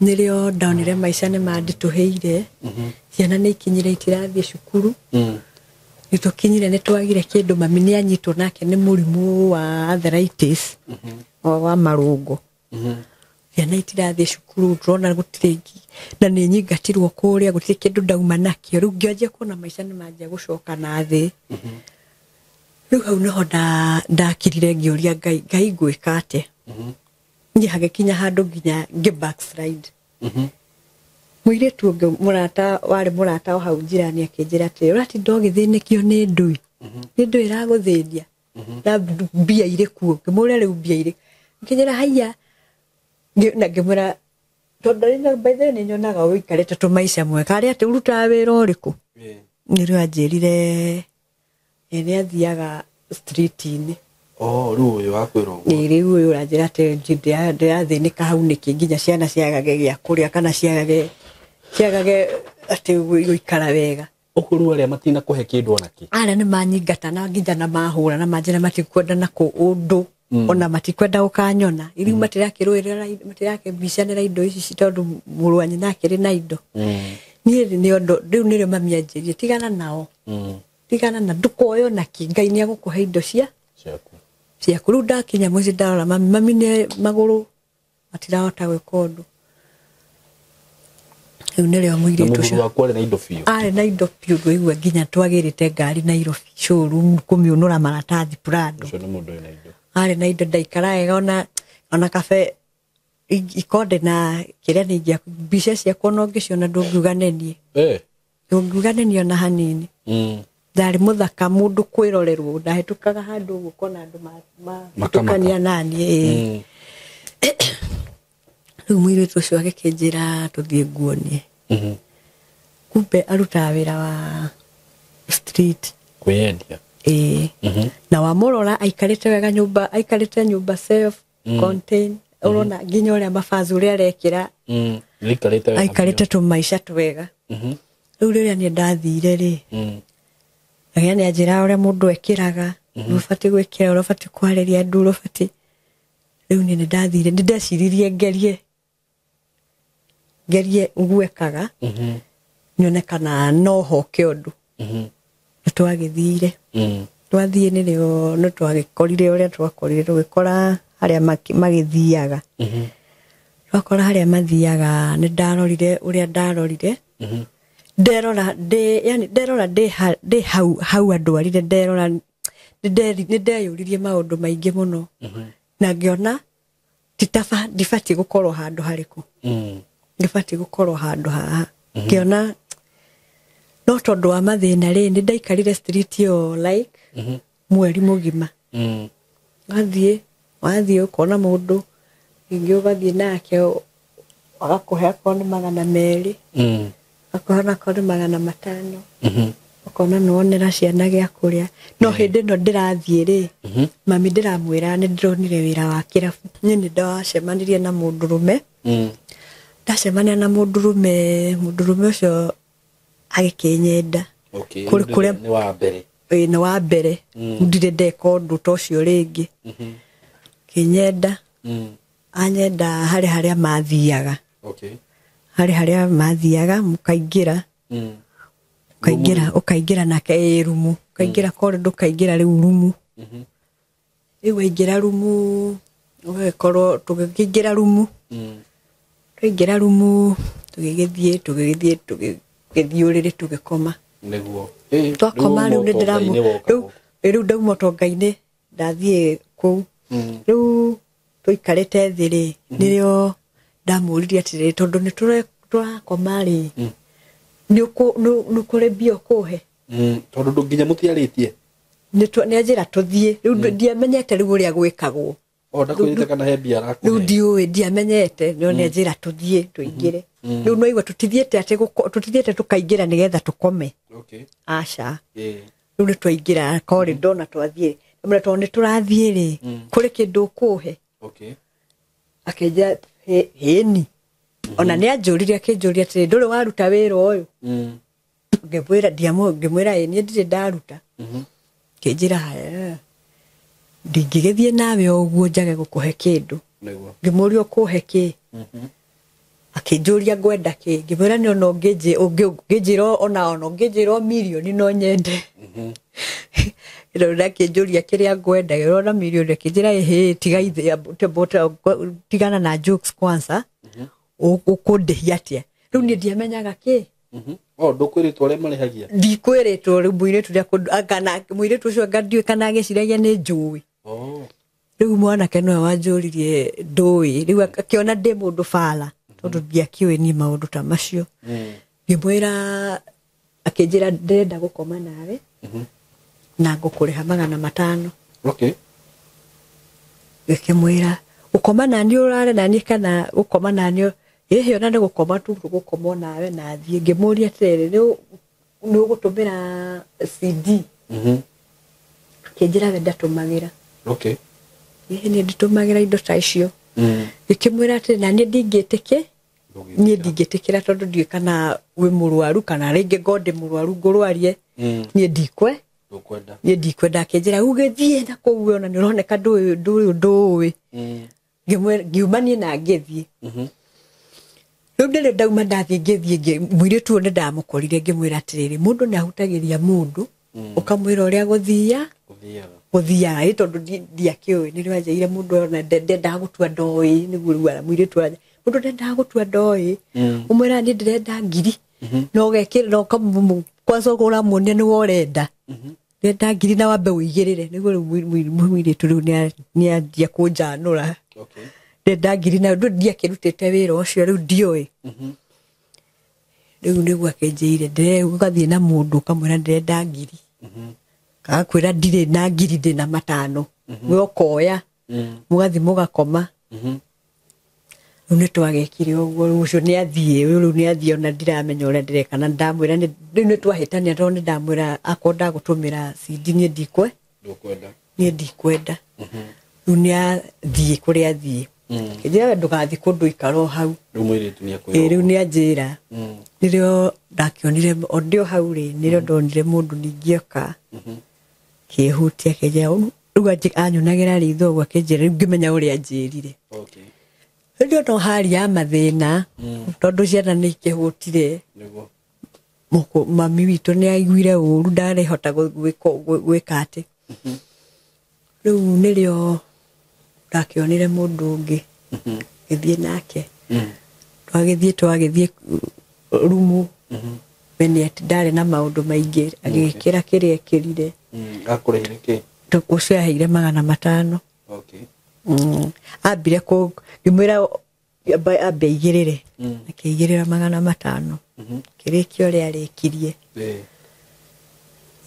nĩrĩo ndonire maica nĩ manditũhĩire. Ciana nĩ ikinyire itirathiĩ cukuru. Nĩ tũkinyire nĩ twagire kĩndũ, mami nĩ anyitwo nake nĩ mũrimũ wa arthritis, wa marũngo. Ciana itirathiĩ cukuru, ndĩrona gũtirĩ na nĩ nyingatirwo kũrĩa, gũtirĩ kĩndũ ndauma nakĩo. Rĩu ngĩanjia kuona maica nĩ manjia gũcoka na thĩ. Rĩu hau nĩho ndakirire ngĩũria Ngai, Ngai ngwĩka atĩa? Niĩ hagĩkinya handũ nginya ngĩ backslide. Mũirĩtu ũngĩ mũrata warĩ mũrata o hau njirani akĩnjĩra atĩrĩ, ũratinda ũgĩthĩnĩkio nĩ ndũĩ? Nĩ ndũĩ ĩragũthĩnia? Na mbia irĩ kuo. Ngĩmũũria rĩu mbia irĩ. Ngĩnjĩra haiya. Na ngĩmwĩra tondũ by the way nĩ nyonaga ũikarĩte tũmaica mwega, arĩa atĩ ũrutaga wĩra ũrĩkũ? Nĩrĩo anjĩrire nĩ athiaga street-inĩ. Oh, rĩu ũyũ wakwĩra ũguo. Ĩĩ, rĩu ũyũ ũranjĩra atĩ ndĩrathĩnĩka hau nĩkĩ nginya ciana ciagage gĩa kũrĩa kana ciagage atĩ gũikara wega. Ũguo rĩu arĩa matina kũhe kĩndũ ona kĩ. Arĩa nĩ manyingata na nginya na mahũra na manjĩra matikwenda na kũ ũndũ. Ona matikwenda gũkanyona. Rĩu matirakĩrũĩrĩra, matirakĩmbicanĩra indo ici tondũ mũrũ wa nyina akĩrĩ na indo. Niĩ nĩ ũndũ rĩu nĩrĩo mami anjĩrire tigana nao. Tigana na ndũkoywo na kĩ, Ngai nĩ egũkũhe indo ciaku. Ciaku. Rĩu ndakinya mũciĩ ndarora mami, mami nĩ magũrũ matirahota gwĩka ũndũ. Rĩu nĩrĩo mũirĩtu Na mũthuri ũcio. waku arĩ na indo biũ. Arĩ na indo biũ, ndũigua nginya twagĩrĩte ngari Nairobi showroom kũmĩũnũra maratathi Prado. Ũcio nĩ mũndũ wĩna indo. Arĩ na indo, ndaikara wega ona kabe ikonde na kĩrĩa nĩ ingĩa mbica ciakwa ona ũngĩciona ndũngiuga nĩ niĩ. Ndũngiuga nĩ niĩ ona hanini. Ndarĩ mũthaka mũndũ kwĩrorerwo, ndahĩtũkaga handũ ũguo ũkona andũ Makamaka. mahĩtũkania naniĩ. Rĩu mũirĩtu ũcio agĩkĩnjĩra tũthiĩ nguonie. Kumbe arutaga wĩra wa street. Kwĩyendia. Ĩĩ. Na wamũrora aikarĩte wega nyũmba, aikarĩte nyũmba self contained, ũrona nginya ũrĩa mabazi ũrĩa arekĩra. Aikarĩte wega. Aikarĩte tũmaica twega. Rĩu rĩrĩa niĩ ndathire rĩ, agĩa nĩ anjĩra ũrĩa mũndũ ekĩraga, ũrĩa ũbatiĩ gwĩkĩra, ũrĩa ũbatiĩ kwarĩria andũ, ũrĩa ũbatiĩ. Rĩu niĩ nĩ ndathire, nĩ ndeciririe ngerie gwĩkaga, nyone kana no hoke ũndũ. Nĩ twagĩthire. Twathiĩ nĩrĩo nĩ twagĩkorire ũrĩa twakorire, tũgĩkora harĩa magĩthiaga. Twakora harĩa mathiaga, nĩ ndarorire ũrĩa ndarorire. Nderora ndĩ, yani nderora ndĩ ha, ndĩ hau, hau andwarire, nderora, nĩ ndeyũririe maũndũ maingĩ mũno. Na ngĩona ndibatiĩ gũkorwo handũ harĩkũ. Ndibatiĩ gũkorwo handũ haha. Ngĩona no tondũ wa mathĩna rĩ, nĩ ndaikarire street ĩyo like mweri mũgima. Wathiĩ ũkona mũndũ, rĩngĩ ũgathiĩ nake agakũhe akorwo nĩ 200. Akorwo akorwo nĩ 500. Ũkona nĩ wonera ciana gĩa kũrĩa. No hĩndĩ ĩno ndĩrathiĩ rĩ, mami ndĩramwĩra nĩ ndĩronire wĩra wa kĩrabu. Niĩ nĩ ndacemanirie na mũndũrũme. Ndacemania na mũndũrũme, mũndũrũme ũcio agĩkĩnyenda. Okay, Kũrĩ kũrĩa nĩ wa mbere. Ĩĩ, nĩ wa mbere. Ndirĩ ndeka ũndũ ta ũcio rĩngĩ. Kĩnyenda. Anyenda harĩ harĩa mathiaga. Okay. Harĩ harĩa mathiaga, mũkaingĩra. Ũkaingĩra, ũkaingĩra nake ĩ rumu. Ũkaingĩra corridor, ũkaingĩra rĩu rumu. Rĩu waingĩra rumu, ũgagĩkorwo tũgĩkĩingĩra rumu. Twaingĩra rumu, tũgĩgĩthiĩ, tũgĩgĩthiĩ, tũgĩthiĩ ũrĩrĩ tũgĩkoma. Nĩguo. Twakoma rĩu nĩ Rĩu ndĩramũ- ũtonga-inĩ woka rĩu gũkũ. Rĩu ndauma ũtonga-inĩ ndathiĩ kũu. Rĩu tũikarĩte thĩ rĩ, nĩrĩo ndamũririe atĩrĩrĩ, tondũ nĩ tũrakoma rĩ, nĩ kũrĩ mbia ũkũhe? Tondũ nginya mũtiarĩtie. Nĩ anjĩra tũthiĩ. Rĩu ndiamenyete rĩu ũrĩa gwĩkagwo. O ndakwĩrĩte kana he mbia arakũhe. Rĩu ndiũĩ, ndiamenyete, no nĩ anjĩra tũthiĩ tũingĩre. Rĩu no igua tũtithiĩte atĩ tũtithiĩte tũkaingĩra nĩgetha tũkome. Okay. Aca. Rĩu nĩ twaingĩra corridor na twathiĩ. Ndamwĩra tondũ nĩ tũrathiĩ rĩ, kũrĩ kĩndũ ũkũhe? Okay. Akĩnjĩra hĩni. Ona nĩ anjũririe, akĩnjũria atĩrĩ, ndũrĩ waruta wĩra ũyũ? Ngĩmwĩra ngĩmwĩra ĩ niĩ ndirĩ ndaruta. Akĩnjĩra haya, ndingĩgĩthiĩ nawe o ũguo njage gũkũhe kĩndũ. Ngĩmũria ũkũhe kĩ? Akĩnjũria ngwenda kĩ? Ngĩmwĩra nĩ ona ũngĩnjĩra ona ũngĩnjĩra o mirioni no nyende. Rĩu akĩnjũria kĩrĩa ngwenda, ngĩrora mirioni, akĩnjĩra ĩhĩ, tiga ithe, tigana na jokes kwanza, ũkũndĩhia atĩa? Rĩu niĩ ndiamenyaga kĩ. O ndũkwĩrĩtwo arĩa marĩhagia? Ndikwĩrĩtwo. Rĩu mũirĩtu ũrĩa kana mũirĩtu ũcio anga ndiũĩ kana agĩciragia nĩ njũĩ. Rĩu mwanake nĩwe wanjũririe ndũĩ. Rĩu akĩona ndĩ mũndũ bara, tondũ ndiakĩũĩ niĩ maũndũ ta macio. Ngĩmwĩra, akĩnjĩra ndĩrenda gũkoma nawe na ngũkũrĩha 500. Okay. Ngĩkĩmwĩra gũkoma naniĩ ũrare naniĩ kana gũkoma naniĩ ĩhĩ, ona nĩ gũkoma tu tũgũkoma nawe na thiĩ. Ngĩmũria atĩrĩrĩ, nĩ ũgũtũmĩra CD? Akĩnjĩra we ndatũmagĩra. Okay. Ĩhĩ, niĩ nditũmagĩra indo ta icio. Ngĩkĩmwĩra atĩrĩ, na niĩ ndingĩtĩkĩ, niĩ ndingĩtĩkĩra tondũ ndiũĩ kana wĩ mũrwaru kana rĩngĩ ngo ndĩ mũrwaru ngũrwarie. Niĩ ndikwe. Niĩ ndikwenda. Akĩnjĩra ũgĩthiĩ na kũu we ona nĩ ũroneka ndũĩ ndũĩ. Ngiuma niĩ na ngĩthiĩ. Rĩu ndĩrĩ ndauma ndathiĩ ngĩthiĩ, mũirĩtu ũyũ nĩ ndamũkorire ngĩmwĩra atĩrĩrĩ, mũndũ nĩ ahutagĩria mũndũ ũkamwĩra ũrĩa gũthiaga ĩ tondũ ndiakĩũĩ. Nĩrĩo anjĩrire mũndũ ona ndendaga gũtua ndoĩ, nĩguo rĩu mũirĩtu mũndũ ndendaga gũtua ndoĩ. Ũmwĩra niĩ ndĩrenda ngiri na ũgekĩra na kwanza ũramuonia nĩwe ũrenda. Ndĩrenda ngiri na wambe ũigĩrĩre, nĩguo rĩu mũirĩtu rĩu nĩ anjia kũnjanũra. Ndĩrenda ngiri na rĩu ndiakĩrutĩte wĩra ũcio, rĩu ndiũĩ. Rĩu nĩguo akĩnjĩire ũgathiĩ na mũndũ ũkamwĩra ndĩrenda ngiri. Agakwĩra ndirĩ na ngiri, ndĩ na 5. We ũkoya, mũgathiĩ mũgakoma. Rĩu nĩ twagĩkire ũguo, rĩu ũcio nĩ athiĩ, rĩu nĩ athiĩ ona ndiramenya ũrĩa ndĩreka, na ndamwĩra rĩu nĩ twahĩtania tondũ nĩ ndamwĩra akorwo ndagũtũmĩra CD niĩ ndikwe. Niĩ ndikwenda. Rĩu nĩ athiĩ kũrĩa athiĩ. Akĩnjĩra we ndũgathiĩ kũndũ ikara o hau. Rĩu mũirĩtu nĩ akwĩra. Rĩu nĩ anjĩra. Nĩrĩo ndakĩonire o ndĩ o hau rĩ, nĩrĩo ndonire mũndũ ningĩ oka. Kĩhutia akĩnjĩra rĩu anyonagĩra ritho ũguo akĩnjĩra rĩu ngĩmenya ũrĩa anjĩrire. Okay. Rĩu no hari ya mathĩna tondũ ciana nĩ ikĩhũtire. Nĩguo. Mami witũ nĩ aiguire ũru ndarehota gwĩka atĩ. Rĩu nĩrĩo ndakĩonire mũndũ ũngĩ. Ngĩthiĩ nake. Twagĩthiĩ rumu. Mene atĩ ndarĩ na maũndũ maingĩ, agĩkĩra kĩrĩa ekĩrire. Akũrĩhire kĩ? Ũcio aheire 500. Okay. Ambire ngĩmwĩra ambe aigĩrĩre. Akĩigĩrĩra 500. Kĩrĩkia ũrĩa arĩkirie.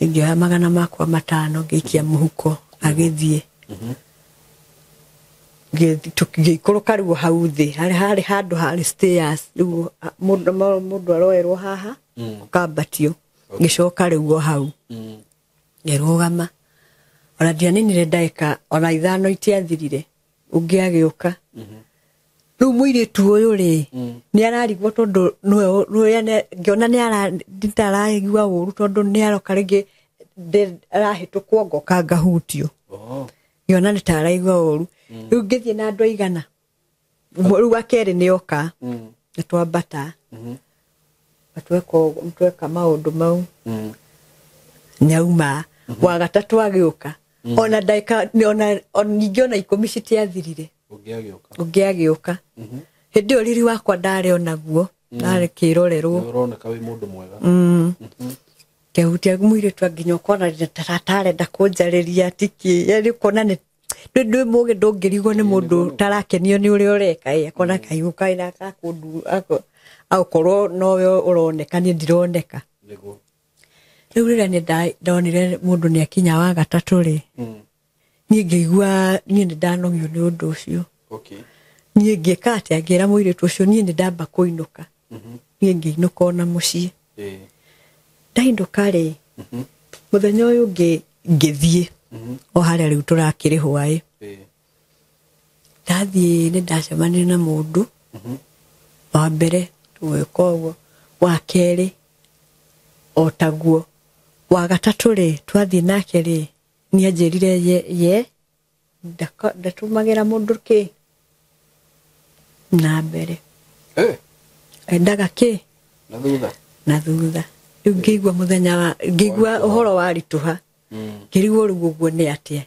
Ngĩoya 500 ngĩikia mũhuko agĩthiĩ. Ngĩikũrũka rĩu hau thĩ, harĩ handũ harĩ stairs, rĩu mũndũ aroerwo haha, ũkambatio. Ngĩcoka rĩu o hau. Ngĩrũgama. Ona ndianinire ndagĩka ona 5 itiathirire, ũngĩ agĩũka. Rĩu mũirĩtu ũyũ rĩ, nĩ ararigwo tondũ nĩwe ngĩona nĩ araigua ũru tondũ nĩ aroka rĩngĩ arahĩtũkwo ngoka ngahutio. Ngĩona nĩ ta araigua ũru. Rĩu ngĩthiĩ na andũ aigana. Rĩu wa kerĩ nĩ oka. Nĩ twambata. Tweka maũndũ mau. Nĩauma. Wa gatatũ agĩũka. Ona ndagĩka ona ningĩ ona 10 citiathirire. Ũngĩ agĩũka. Hĩndĩ ĩyo riri wakwa ndarĩ onaguo, ndarĩ kĩrorerwo. Nĩ ũroneka wĩ mũndũ mwega. Ngĩhutia mũirĩtu nginya ũkona tarenda kũnjarĩria tiki yani ũkona nĩ ndwĩ mũgĩ ndũngĩrigwo nĩ mũndũ ũtarakenio nĩ ũrĩa ũreka ĩ akona kaigu kaina gakũndu akorwo nowe ũroneka niĩ ndironeka. Nĩguo. Rĩu rĩrĩa nĩ ndonire mũndũ nĩ akinya wa gatatũ rĩ, niĩ ngĩigua niĩ nĩ ndanogio nĩ ũndũ ũcio. Okay. Niĩ ngĩka atĩa, ngĩra mũirĩtu ũcio niĩ nĩ ndamba kũinũka. Niĩ ngĩinũka ona mũciĩ. Ndainũka rĩ, mũthenya ũyũ ũngĩ ngĩthiĩ o harĩa rĩu tũrakĩrĩhwo ĩ. Ndathiĩ nĩ ndacemanirie na mũndũ wa mbere tũgĩka ũguo, wa kerĩ o taguo, wa gatatũ rĩ twathiĩ nake rĩ nĩ anjĩrire ye ndatũmagĩra mũndũ kĩ na mbere endaga kĩ Na thutha. Na thutha. Rĩu ngĩigua mũthenya wa ngĩigua ũhoro waritũha, ngĩrigwo rĩu ũguo nĩ atĩa.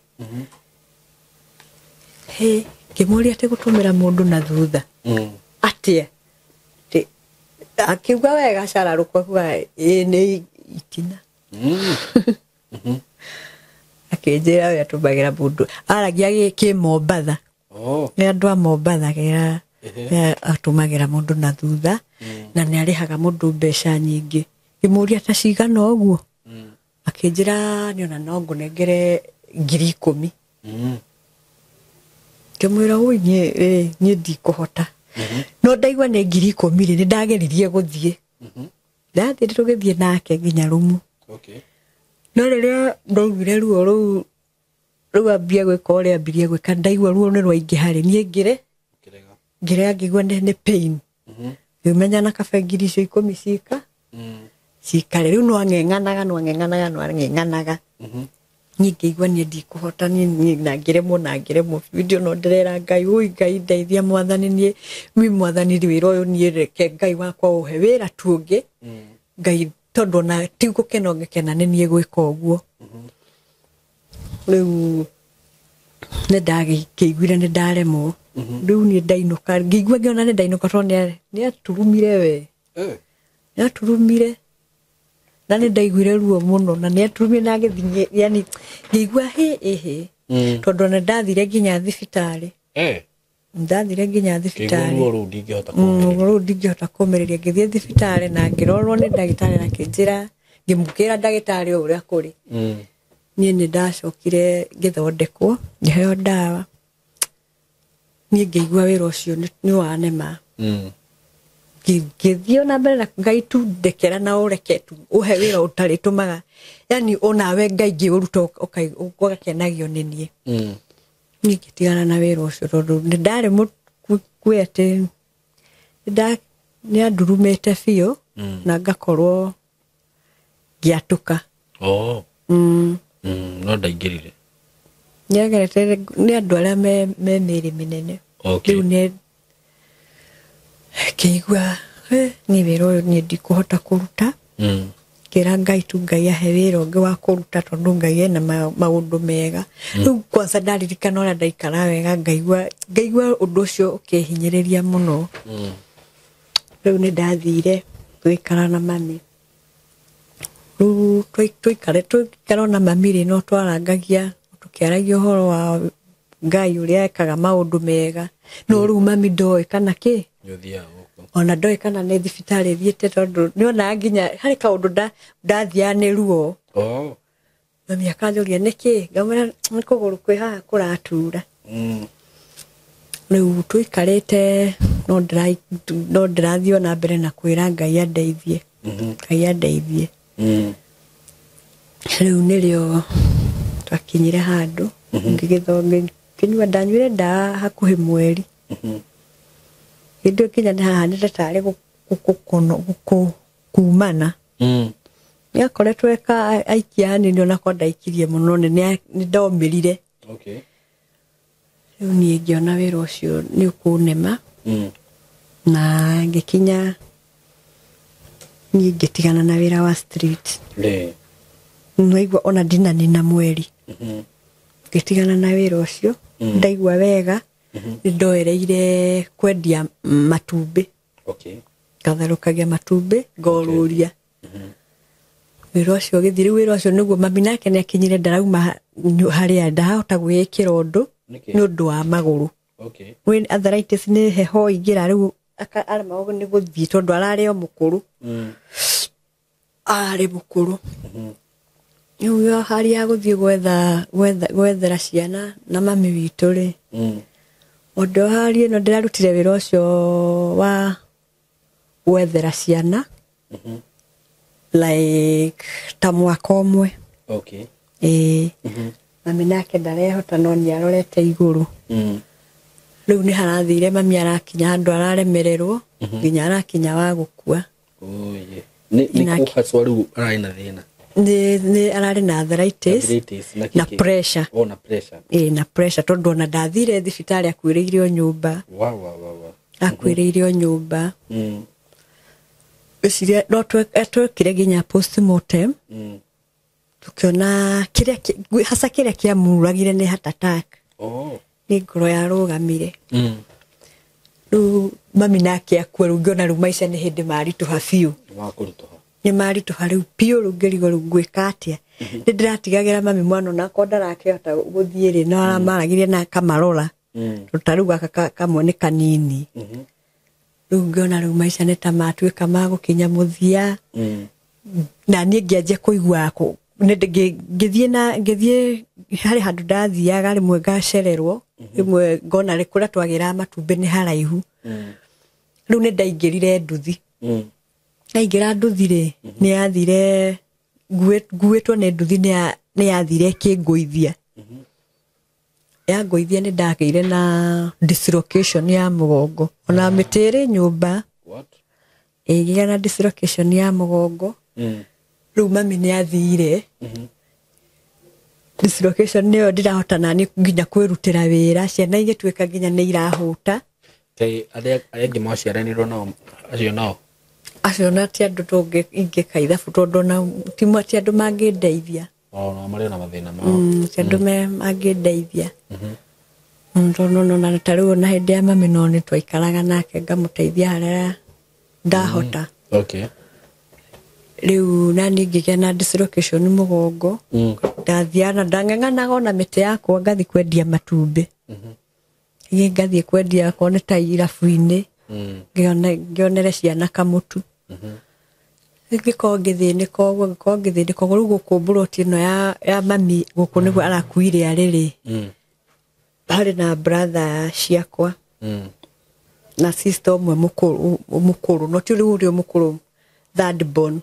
Hĩ, ngĩmũria atĩ gũtũmĩra mũndũ na thutha atĩa, akiuga wega cararũkũ akiuga ĩ nĩ itina. Akĩnjĩra we atũmagĩra mũndũ aragia kĩ Mombatha. Nĩ andũ a Mombatha kĩra atũmagĩra mũndũ na thutha na nĩ arĩhaga mũndũ mbeca nyingĩ. Ngĩmũria ta cigana ũguo, akĩnjĩra nĩ ona no ngũnengere 10,000. Ngĩmwĩra ũi niĩ ndikũhota. No ndaigua nĩ 10,000 rĩ, nĩ ndageririe gũthiĩ. Ndathiĩ tũgĩthiĩ nake nginya rumu. Okay. No rĩrĩa ndaiguire ruo rũu rĩu ambia gwĩka ũrĩa ambirie gwĩka, ndaigua ruo nĩ rwaingĩha rĩ, niĩ ngĩre ngĩrega ngĩigua nĩ pain. Ngĩmenya na kabe 10,000 cika cikare. Rĩu no ang'eng'anaga no ang'eng'anaga no ang'eng'anaga. Niĩ ngĩigua niĩ ndikũhota, niĩ na ngĩremwo na ngĩremwo biũ. No ndĩrera Ngai, ũi Ngai ndeithia mwathani, niĩ wi mwathani wĩra ũyũ niĩ reke Ngai wakwa ũhe wĩra tu ũngĩ. Ngai tondũ ona ti gũkena ũngĩkena nĩ niĩ gwĩka ũguo. Rĩu nĩ ndakĩiguire nĩ ndaremwo. Rĩu niĩ ndainũka ngĩigua ngĩona nĩ ndainũka tondũ nĩ aturumire we. Nĩ aturumire na nĩ ndaiguire ruo mũno na nĩ aturumire na agĩthiĩ, yani ngĩigua hĩ ĩhĩ tondũ ona ndathire nginya thibitarĩ. Ndathire nginya thibitarĩ. Ruo rũu ndingĩhota kũũmĩrĩria. Ruo rũu ndingĩhota kũũmĩrĩria. Ngĩthiĩ thibitarĩ na ngĩrorwo nĩ ndagĩtarĩ na akĩnjĩra, ngĩmũkĩra ndagĩtarĩ o ũrĩa kũrĩ. Niĩ nĩ ndacokire ngĩthondekwo, ngĩheo ndawa. Niĩ ngĩigua wĩra ũcio nĩ wanema. Ngĩthiĩ na mbere na Ngai tu ndekera na ũreke tu ũhe wĩra ũtarĩtũmaga, yani onawe Ngai ngĩũruta ũgakenagio nĩ niĩ. Niĩ ngĩtigana na wĩra ũcio tondũ nĩ ndarĩ kwĩ atĩ nĩ andurumĩte biũ na ngakorwo ngĩatũka. No ndaingĩrire. Nĩagerete nĩ andũ arĩa me mĩĩrĩ mĩnene. Rĩu nĩ ngĩigua niĩ wĩra ũyũ niĩ ndikũhota kũruta. Ngĩra Ngai tu Ngai ahe wĩra ũngĩ wa kũruta tondũ Ngai ena maũndũ mega. Rĩu kwanza ndaririkana ũrĩa ndaikara wega ngaigua ũndũ ũcio ũkĩhinyĩrĩria mũno. Rĩu nĩ ndathire gũikara na mami. Rĩu tũikara na mami rĩ, no twarangagia tũkĩaragia ũhoro wa Ngai ũrĩa ekaga maũndũ mega. No rĩu mami ndoĩ kana kĩ, ona ndoĩ kana nĩ thibitarĩ thiĩte tondũ nĩonaga nginya harĩ kaũndũ ndathiaga nĩ ruo. Mami akanjũria nĩkĩ, ngamwĩra nĩ kũgũrũ kwĩ haha kũratura. Rĩu tũikarĩte no ndĩrathiĩ ona mbere na kwĩra Ngai andeithie. Ngai andeithie. Rĩu nĩrĩo twakinyire handũ ngĩnyua ndanyuire ndawa hakuhĩ mweri. Hĩndĩ ĩyo nginya nĩ hahanĩte tarĩ kumana. Nĩakoretwo eka aikia hanini onakwa ndaikirie mũno nĩ ndomĩrire. Rĩu niĩ ngĩona wĩra ũcio nĩ ũkũnema. Na ngĩkinya niĩ ngĩtigana na wĩra wa street. Nĩwaigua ona ndinanina mweri. Ngĩtigana na wĩra ũcio, ndaigua wega, nĩ ndoereire kwendia matumbĩ. Ngatherũkagia matumbĩ, ngorũria. Wĩra ũcio ũgĩthiĩ, rĩu wĩra ũcio nĩguo mami nake nĩ akinyire, ndarauma harĩa, ndahota gwĩĩkĩra ũndũ Nĩkĩ? nĩ ũndũ wa magũrũ. Okay. Wĩ arthritis, nĩ heho ingĩra rĩu aremagwo nĩ gũthiĩ tondũ ararĩ o mũkũrũ. Ararĩ mũkũrũ. Rĩu yo hali ya gũthiĩ gwetha gwethera ciana na mami witũ rĩ, ũndũ hali ĩno ndĩrarutire wĩra ũcio wa gwethera ciana like ta mwaka ũmwe. Okay. Ĩĩ, mami nake ndarehota no nĩ arorete igũrũ. Rĩu nĩ harathire mami arakinya handũ araremererwo nginya arakinya wa gũkua. Oh yeah. Nĩ Nake- kũ haswa rĩu ararĩ na thĩna? Nĩ ararĩ na arthritis. Arthritis na Na kĩkĩ? pressure. Oh, na pressure. Ĩĩ, na pressure, tondũ ona ndathire thibitarĩ, akuĩrĩire o nyũmba. Wa wa wa wa. Akuĩrĩire o nyũmba. Ngwĩciria no twekire nginya postmortem. Tukiona kĩrĩa hasa kĩrĩa kĩamũragire nĩ heart attack. Oh. Nĩ ngoro yarũgamire. Rĩu mami nake akua, rĩu ngĩona rĩu maica nĩ hĩndĩ maritũha biũ. Wa kũritũha. Nĩ maritũha rĩu biũ. Rĩu ngĩrigwo rĩu ngwĩka atĩa. Nĩ ndĩratigagĩra mami mwana onakorwo ndarakĩhota gũthiĩ rĩ, no aramaragirie na akamarora. Tondũ ta rĩu gaka kamwe nĩ kanini. Rĩu ngĩona rĩu maica nĩ ta matuĩka ma gũkinya mũthia. Na niĩ ngĩanjia kũigua ngĩthiĩ na ngĩthiĩ harĩ handũ ndathiaga rĩmwe ngacererwo, rĩmwe ngona rĩ kũrĩa twagĩraga matumbĩ nĩ haraihu. Rĩu nĩ ndaingĩrire nduthi. Ndaingĩra nduthi rĩ, nĩ yathire nguĩtwo nĩ nduthi, nĩ yathire ĩkĩngũithia. Yangũithia nĩ ndagĩire na dislocation ya mũgongo, ona mĩtĩ ĩrĩ nyũmba. What? Ĩgĩa na dislocation ya mũgongo. Rĩu mami nĩ athire, dislocation nĩyo ndirahota nani nginya kwĩrutĩra wĩra, ciana igĩtuĩka nginya nĩ irahũta. Kaĩ arĩa angĩ mwaciaranĩirwo nao acio nao? Acio na ti andũ ingĩka ithabu, tondũ ona ti andũ mangĩndeithia. O nao marĩ na mathĩna mao. Ti andũ mangĩndeithia. Tondũ ona ta rĩu ona hĩndĩ ya mami no nĩ twaikaraga nake ngamũteithia harĩa ndahota. Okay. Rĩu nani ngĩgĩa na dislocation mũgongo. Ndathiaga na ndang'ang'anaga ona mĩtĩ yakwa ngathiĩ kwendia matumbĩ. Ngathiĩ kwendia akorwo nĩ ta irabu-inĩ, ngĩonere ciana kamũtu. Ngĩkorwo ngĩthĩnĩka ũguo, ngĩkorwo ngĩthĩnĩka ũguo. Rĩu gũkũ mburoti ĩno ya mami gũkũ nĩguo arakuire arĩ rĩ, harĩ na brother ciakwa na sister ũmwe mũkũrũ, no ti rĩu ũrĩa mũkũrũ, third born.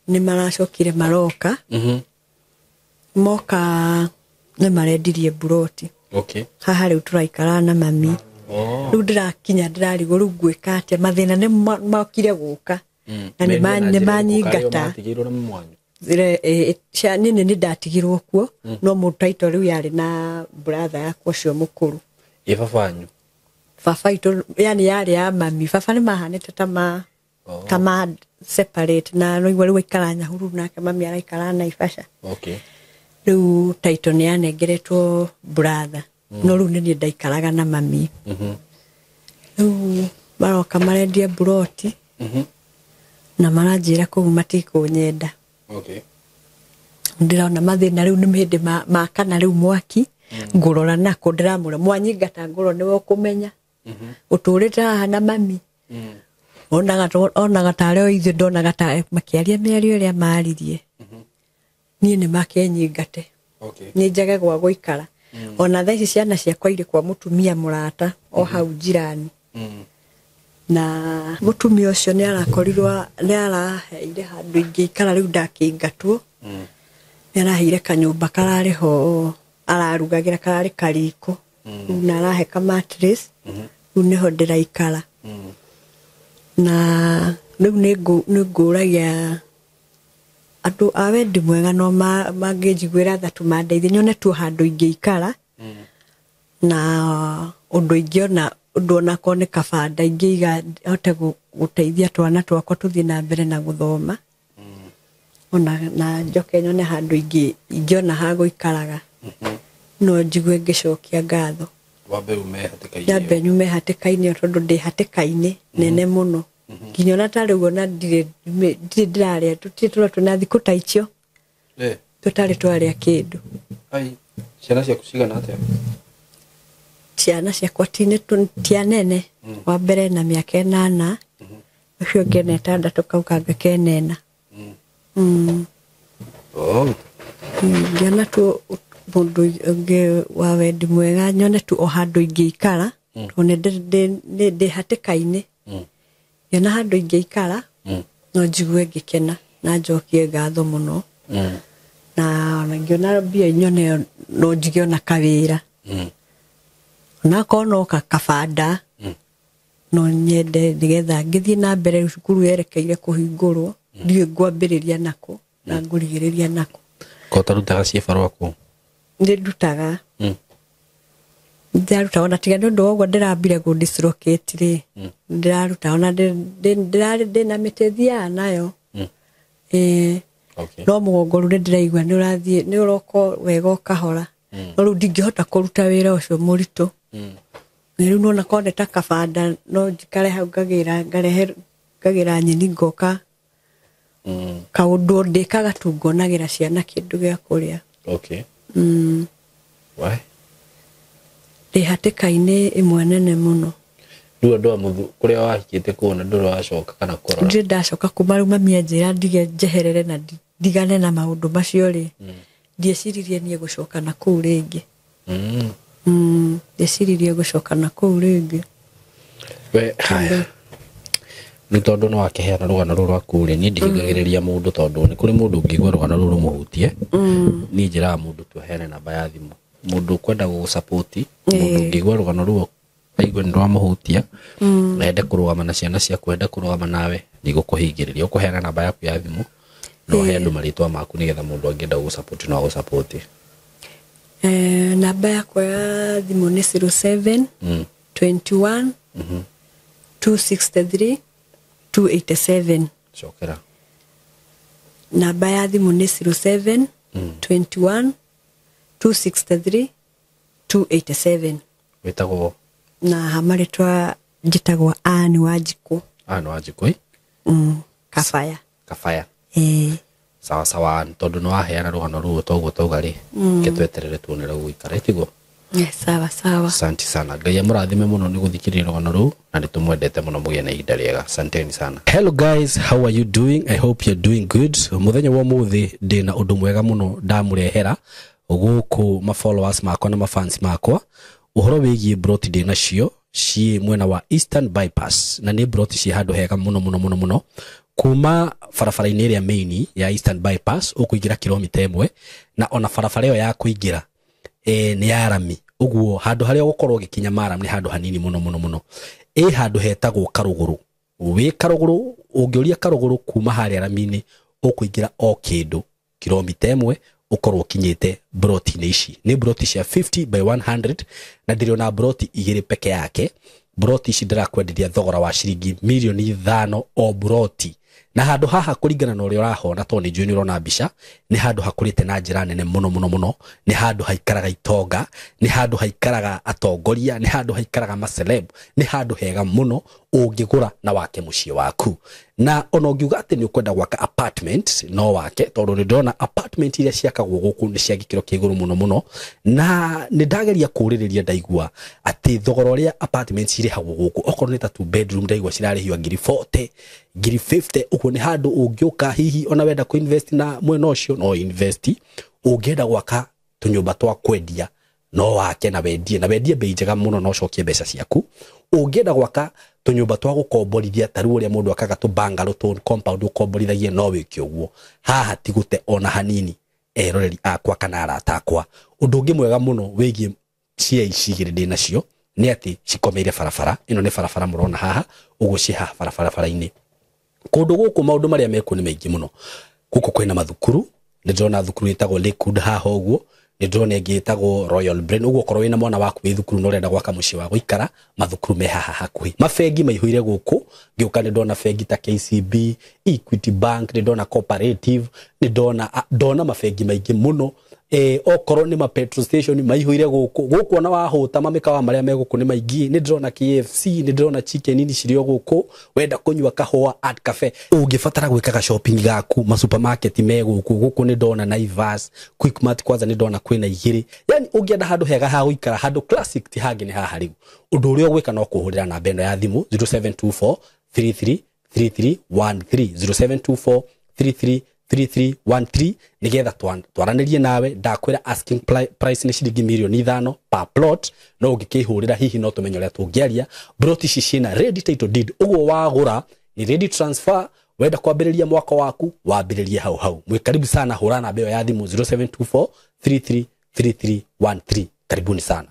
Nĩ maracokire maroka. Moka nĩ marendirie mburoti. Okay. Haha rĩu tũraikara na mami. Oh. Rĩu ndĩrakinya ndĩrarigwo rĩu ngwĩka atĩa, mathĩna nĩ mokire gũka na nĩ Mendio na njĩra ĩrĩkũ? manyingata. Karĩa matigĩirwo na mwanyu? Niĩ nĩ ndatigirwo kuo, no mũtaito rĩu yarĩ na brother yakwa ũcio mũkũrũ. Ĩ baba wanyu? Baba itũ yani yarĩ ya mami, baba nĩ mahanĩte ta ma Oh. ta ma separate na no igua rĩu aikara Nyahururu nake mami araikara Naivasha. Okay. Rĩu taito nĩ yanengeretwo brother, no rĩu nĩ niĩ ndaikaraga na mami. Rĩu maroka marendia mburoti na maranjĩra kũu matikũnyenda. Okay. Ndĩrona mathĩna rĩu nĩ hĩndĩ makana rĩu mwaki ngũrora nako ndĩramũra mwanyingata ngũrora nĩwe ũkũmenya ũtũrĩte haha na mami. Onaga tarĩ o ithuĩ, ndonaga ta makĩaria mĩario ĩrĩa maririe, niĩ nĩ makenyingate. Okay. Nĩ njage gwa gũikara. Ona thaa ici ciana ciakwa irĩ kwa mũtumia mũrata o hau njirani. Na mũtumia ũcio nĩ arakorirwo nĩ araheire handũ ingĩikara rĩu ndakĩingatwo. Nĩ araheire kanyũmba kararĩ ho ararugagĩra, kararĩ kariko. Rĩu na arahe ka mattress, rĩu nĩho ndĩraikara. Na rĩu nĩ ngũragia andũ a wendi mwega no mangĩnjiguĩra tha tu mandeithie nyone tu handũ ingĩikara na ũndũ ingĩona ũndũ onakorwo nĩ kabanda ingĩiga hote gũteithia twana twakwa tũthiĩ na mbere na gũthoma. Ona na njoke nyone handũ ingĩona ha gũikaraga. No njigue ngĩcokia ngatho. Wambe ume hatĩka-inĩ. Nyambe nyume hatĩka-inĩ tondũ ndĩ hatĩka-inĩ nene mũno. Nginya ona tarĩ ũguo na ndirĩ ndĩrarĩa, tũtirĩ tũra twĩna thikũ ta icio tũtarĩ twarĩa kĩndũ. Ai, ciana ciaku cigana atĩa? Ciana ciakwa ti anene. Wa mbere na mĩaka 8, ũcio ũngĩ ena 6, kau kangĩ kena 4. Ngĩona tu mũndũ ũngĩ wa wendi mwega, nyone tu o handũ ingĩikara, tondũ ndĩ hatĩka-inĩ. Ngĩona handũ ingĩikara, no njigue ngĩkena na njokie ngatho mũno. Na ona ngĩona mbia nyone no njige ona kawĩra. Onakorwo no kabanda, no nyende nĩgetha ngĩthiĩ na mbere cukuru yerekeire kũhingũrwo, ndiũĩ ngwambĩrĩria nakũ na ngũrigĩrĩria nakũ. Ko ũtarutaga ciĩbarũa kũu? Nĩ ndutaga. Ndĩraruta ona tiga nĩ ũndũ wa ũguo ndĩrambire kũ dislocate rĩ, ndĩraruta ona ndĩrarĩ ndĩna mĩtĩ thiaga nayo. No mũgongo rĩu nĩndĩraigua nĩũrathiĩ, nĩũroka wega o kahora. No rĩu ndingĩhota kũruta wĩra ũcio mũritũ. Na rĩu nĩwona korwo nĩ ta kabanda, no njikare hau ngagĩra nyeni ngoka. Kaũndũ ndĩkaga tu ngonagĩra ciana kĩndũ gĩa kũrĩa. Why? Ndĩ hatĩka-inĩ ĩmwe nene mũno. Rĩu andũ a mũthu kũrĩa wahikĩte kuona ndũrĩ wacoka kana kũrora? Ndirĩ ndacoka kuma rĩu mami anjĩra ndige njeherere na ndigane na maũndũ macio rĩ. Ndieciririe niĩ gũcoka na kũu rĩngĩ. Ndieciririe gũcoka na kũu rĩngĩ. We, haya. Nĩ tondũ nĩ wakĩheana rũgano rũrũ rwaku rĩ, niĩ ndihingagĩrĩria mũndũ tondũ nĩ kũrĩ mũndũ ũngĩigua rũgano rũrũ rũmũhutie. Niĩ njĩraga mũndũ tu aheane namba ya thimũ. Mũndũ ũkwenda gũgũsupport, mũndũ ũngĩigua rũgano rũu aigue nĩ rwamũhutia, na ende kũrũgama na ciana ciaku, ende kũrũgama nawe, ndigũkũhingĩrĩria. Ũkũheana namba yaku ya thimũ, na ũhe andũ marĩtwa maku nĩgetha mũndũ angĩenda gũgũsupport no agũsupport. Namba yakwa ya thimũ nĩ 07 21 263 287. Cokera. Namba ya thimũ nĩ 07 21 263 287. Wĩtagwo? Na hamarĩtwa njĩtagwo Ann Wanjikũ. Ann Wanjikũ? Kabaya. Kabaya. Sawa sawa, tondũ nĩ waheana rũgano rũu toguo tauga rĩ, ke tweterere tuone ũrĩa gũgũikara, tiguo? Sawa sawa. Asante sana. Ngai amũrathime mũno nĩ gũthikĩrĩria rũgano rũu na nĩ tũmwendete mũno, mũgĩe na ihinda rĩega. Asanteni sana. Hello guys, how are you doing? I hope you're doing good. Mũthenya wa ũmũthĩ ndĩna ũndũ mwega mũno ndamũrehera gũkũ ma followers makwa na ma fans makwa, ũhoro wĩgiĩ broti ndĩ nacio ciĩ mwena wa Eastern Bypass, na nĩ broti ciĩ handũ hega mũno mũno mũno mũno, kuma barabara-inĩ ĩrĩa main ya Eastern Bypass ũkũingĩra kilomita 1, na ona barabara ĩyo ya kũingĩra nĩ ya rami, ũguo handũ harĩa ũgũkorwo ũgĩkinya maram nĩ handũ hanini mũno mũno mũno. Ĩ handũ hetagwo Karũgũrũ. Wĩ Karũgũrũ, ũngĩũria Karũgũrũ kuma harĩa rami-inĩ ũkũingĩra o kĩndũ kilomita 1 ũkorwo ũkinyĩte broti-inĩ ici. Nĩ broti cia 50 by 100 na ndĩrĩ ona broti 2 peke yake. Broti ici ndĩrakwenderia thogora wa ciringi mirioni 5 o broti. Na handũ haha kũringana na ũrĩa ũrahona, tondũ nĩ njũĩ nĩ ũrona mbica, nĩ handũ hakũrĩte na njĩra nene mũno mũno mũno. Nĩ handũ haikaraga itonga, nĩ handũ haikaraga atongoria, nĩ handũ haikaraga maceleb, nĩ handũ hega mũno ũngĩgũra na wake mũciĩ waku. Na ona ũngiuga atĩ nĩ ũkwenda gwaka apartment, no wake, tondũ nĩ ndĩrona apartment iria ciakagwo gũkũ nĩ cia gĩkĩro kĩa igũrũ mũno mũno. Na nĩ ndageria kũũrĩrĩria ndaigua atĩ thogora ũrĩa apartment cirĩhagwo gũkũ, okorwo nĩ ta 2 bedroom ndaigua cirarĩhio ngiri 40, ngiri 50, ũguo nĩ handũ ũngĩũka hihi ona wenda kũ invest na mwena ũcio no invest. Ũngĩenda gwaka tũnyũmba twa kwendia no wake na wendie, na wendie bei njega mũno na ũcokie mbeca ciaku. Ũngĩenda gwaka tũnyũmba twa gũkomborithia ta rĩu ũrĩa mũndũ akaga tũ bungalow tũ compound ũkomborithagie no wĩke ũguo. Haha ti gũte ona hanini eroreri akwa kana arata akwa. Ũndũ ũngĩ mwega mũno wĩgiĩ cia ici igĩrĩ ndĩ nacio nĩ atĩ cikomeire barabara. Ĩno nĩ barabara mũrona haha, ũguo ciĩ haha barabara-inĩ. Kũndũ gũkũ maũndũ marĩa mekuo nĩ maingĩ mũno. Gũkũ kwĩna mathukuru, nĩ ndĩrona thukuru ĩtagwo Lakewood haha ũguo, nĩ ndĩrona ĩngĩ ĩtagwo Royal Brain. Ũguo okorwo wĩna mwana waku wĩ thukuru na ũrenda gwaka mũciĩ wa gũikara, mathukuru me haha hakuhĩ. Mabengi maihũire gũkũ, ngĩũka nĩ ndona bengi ta KCB, Equity Bank, nĩ ndona Cooperative, nĩ ndona mabengi maingĩ mũno. Okorwo nĩ ma petrol station maihũire gũkũ gũkũ, ona wahũta mamĩkawa marĩa me gũkũ nĩ maingĩ. Nĩ ndĩrona KFC, nĩ ndĩrona chicken ini cirĩ o gũkũ. Wenda kũnyua kahũa, Art Cafe. Ũngĩbatara gwĩkaga shopping gaku, ma supermarket me gũkũ. Gũkũ nĩ ndona Naivas, Quickmart, kwanza nĩ ndona kwĩna igĩrĩ. Yani ũngĩenda handũ hega ha gũikara, handũ classic, ti hangĩ nĩ haha. Rĩu ũndũ ũrĩa ũgwĩka no kũhũrĩra namba ĩno ya thimũ 0724 33 3313, 0724 33 3313, nigetha twaranĩrie nawe. Ndakwĩra asking price nĩ ciringi 5 mirioni per plot, no ũngĩkĩhũrĩra hihi no tũmenye ũrĩa tũngĩaria. Plot ici ciĩna ready title deed, ũguo wagũra ni ready transfer. Wenda kwambĩrĩria mwaka waku, wambĩrĩrie hau hau. Mwĩ karibu sana, hũra namba ĩyo ya thimũ 0724 33 3313. Karibuni sana.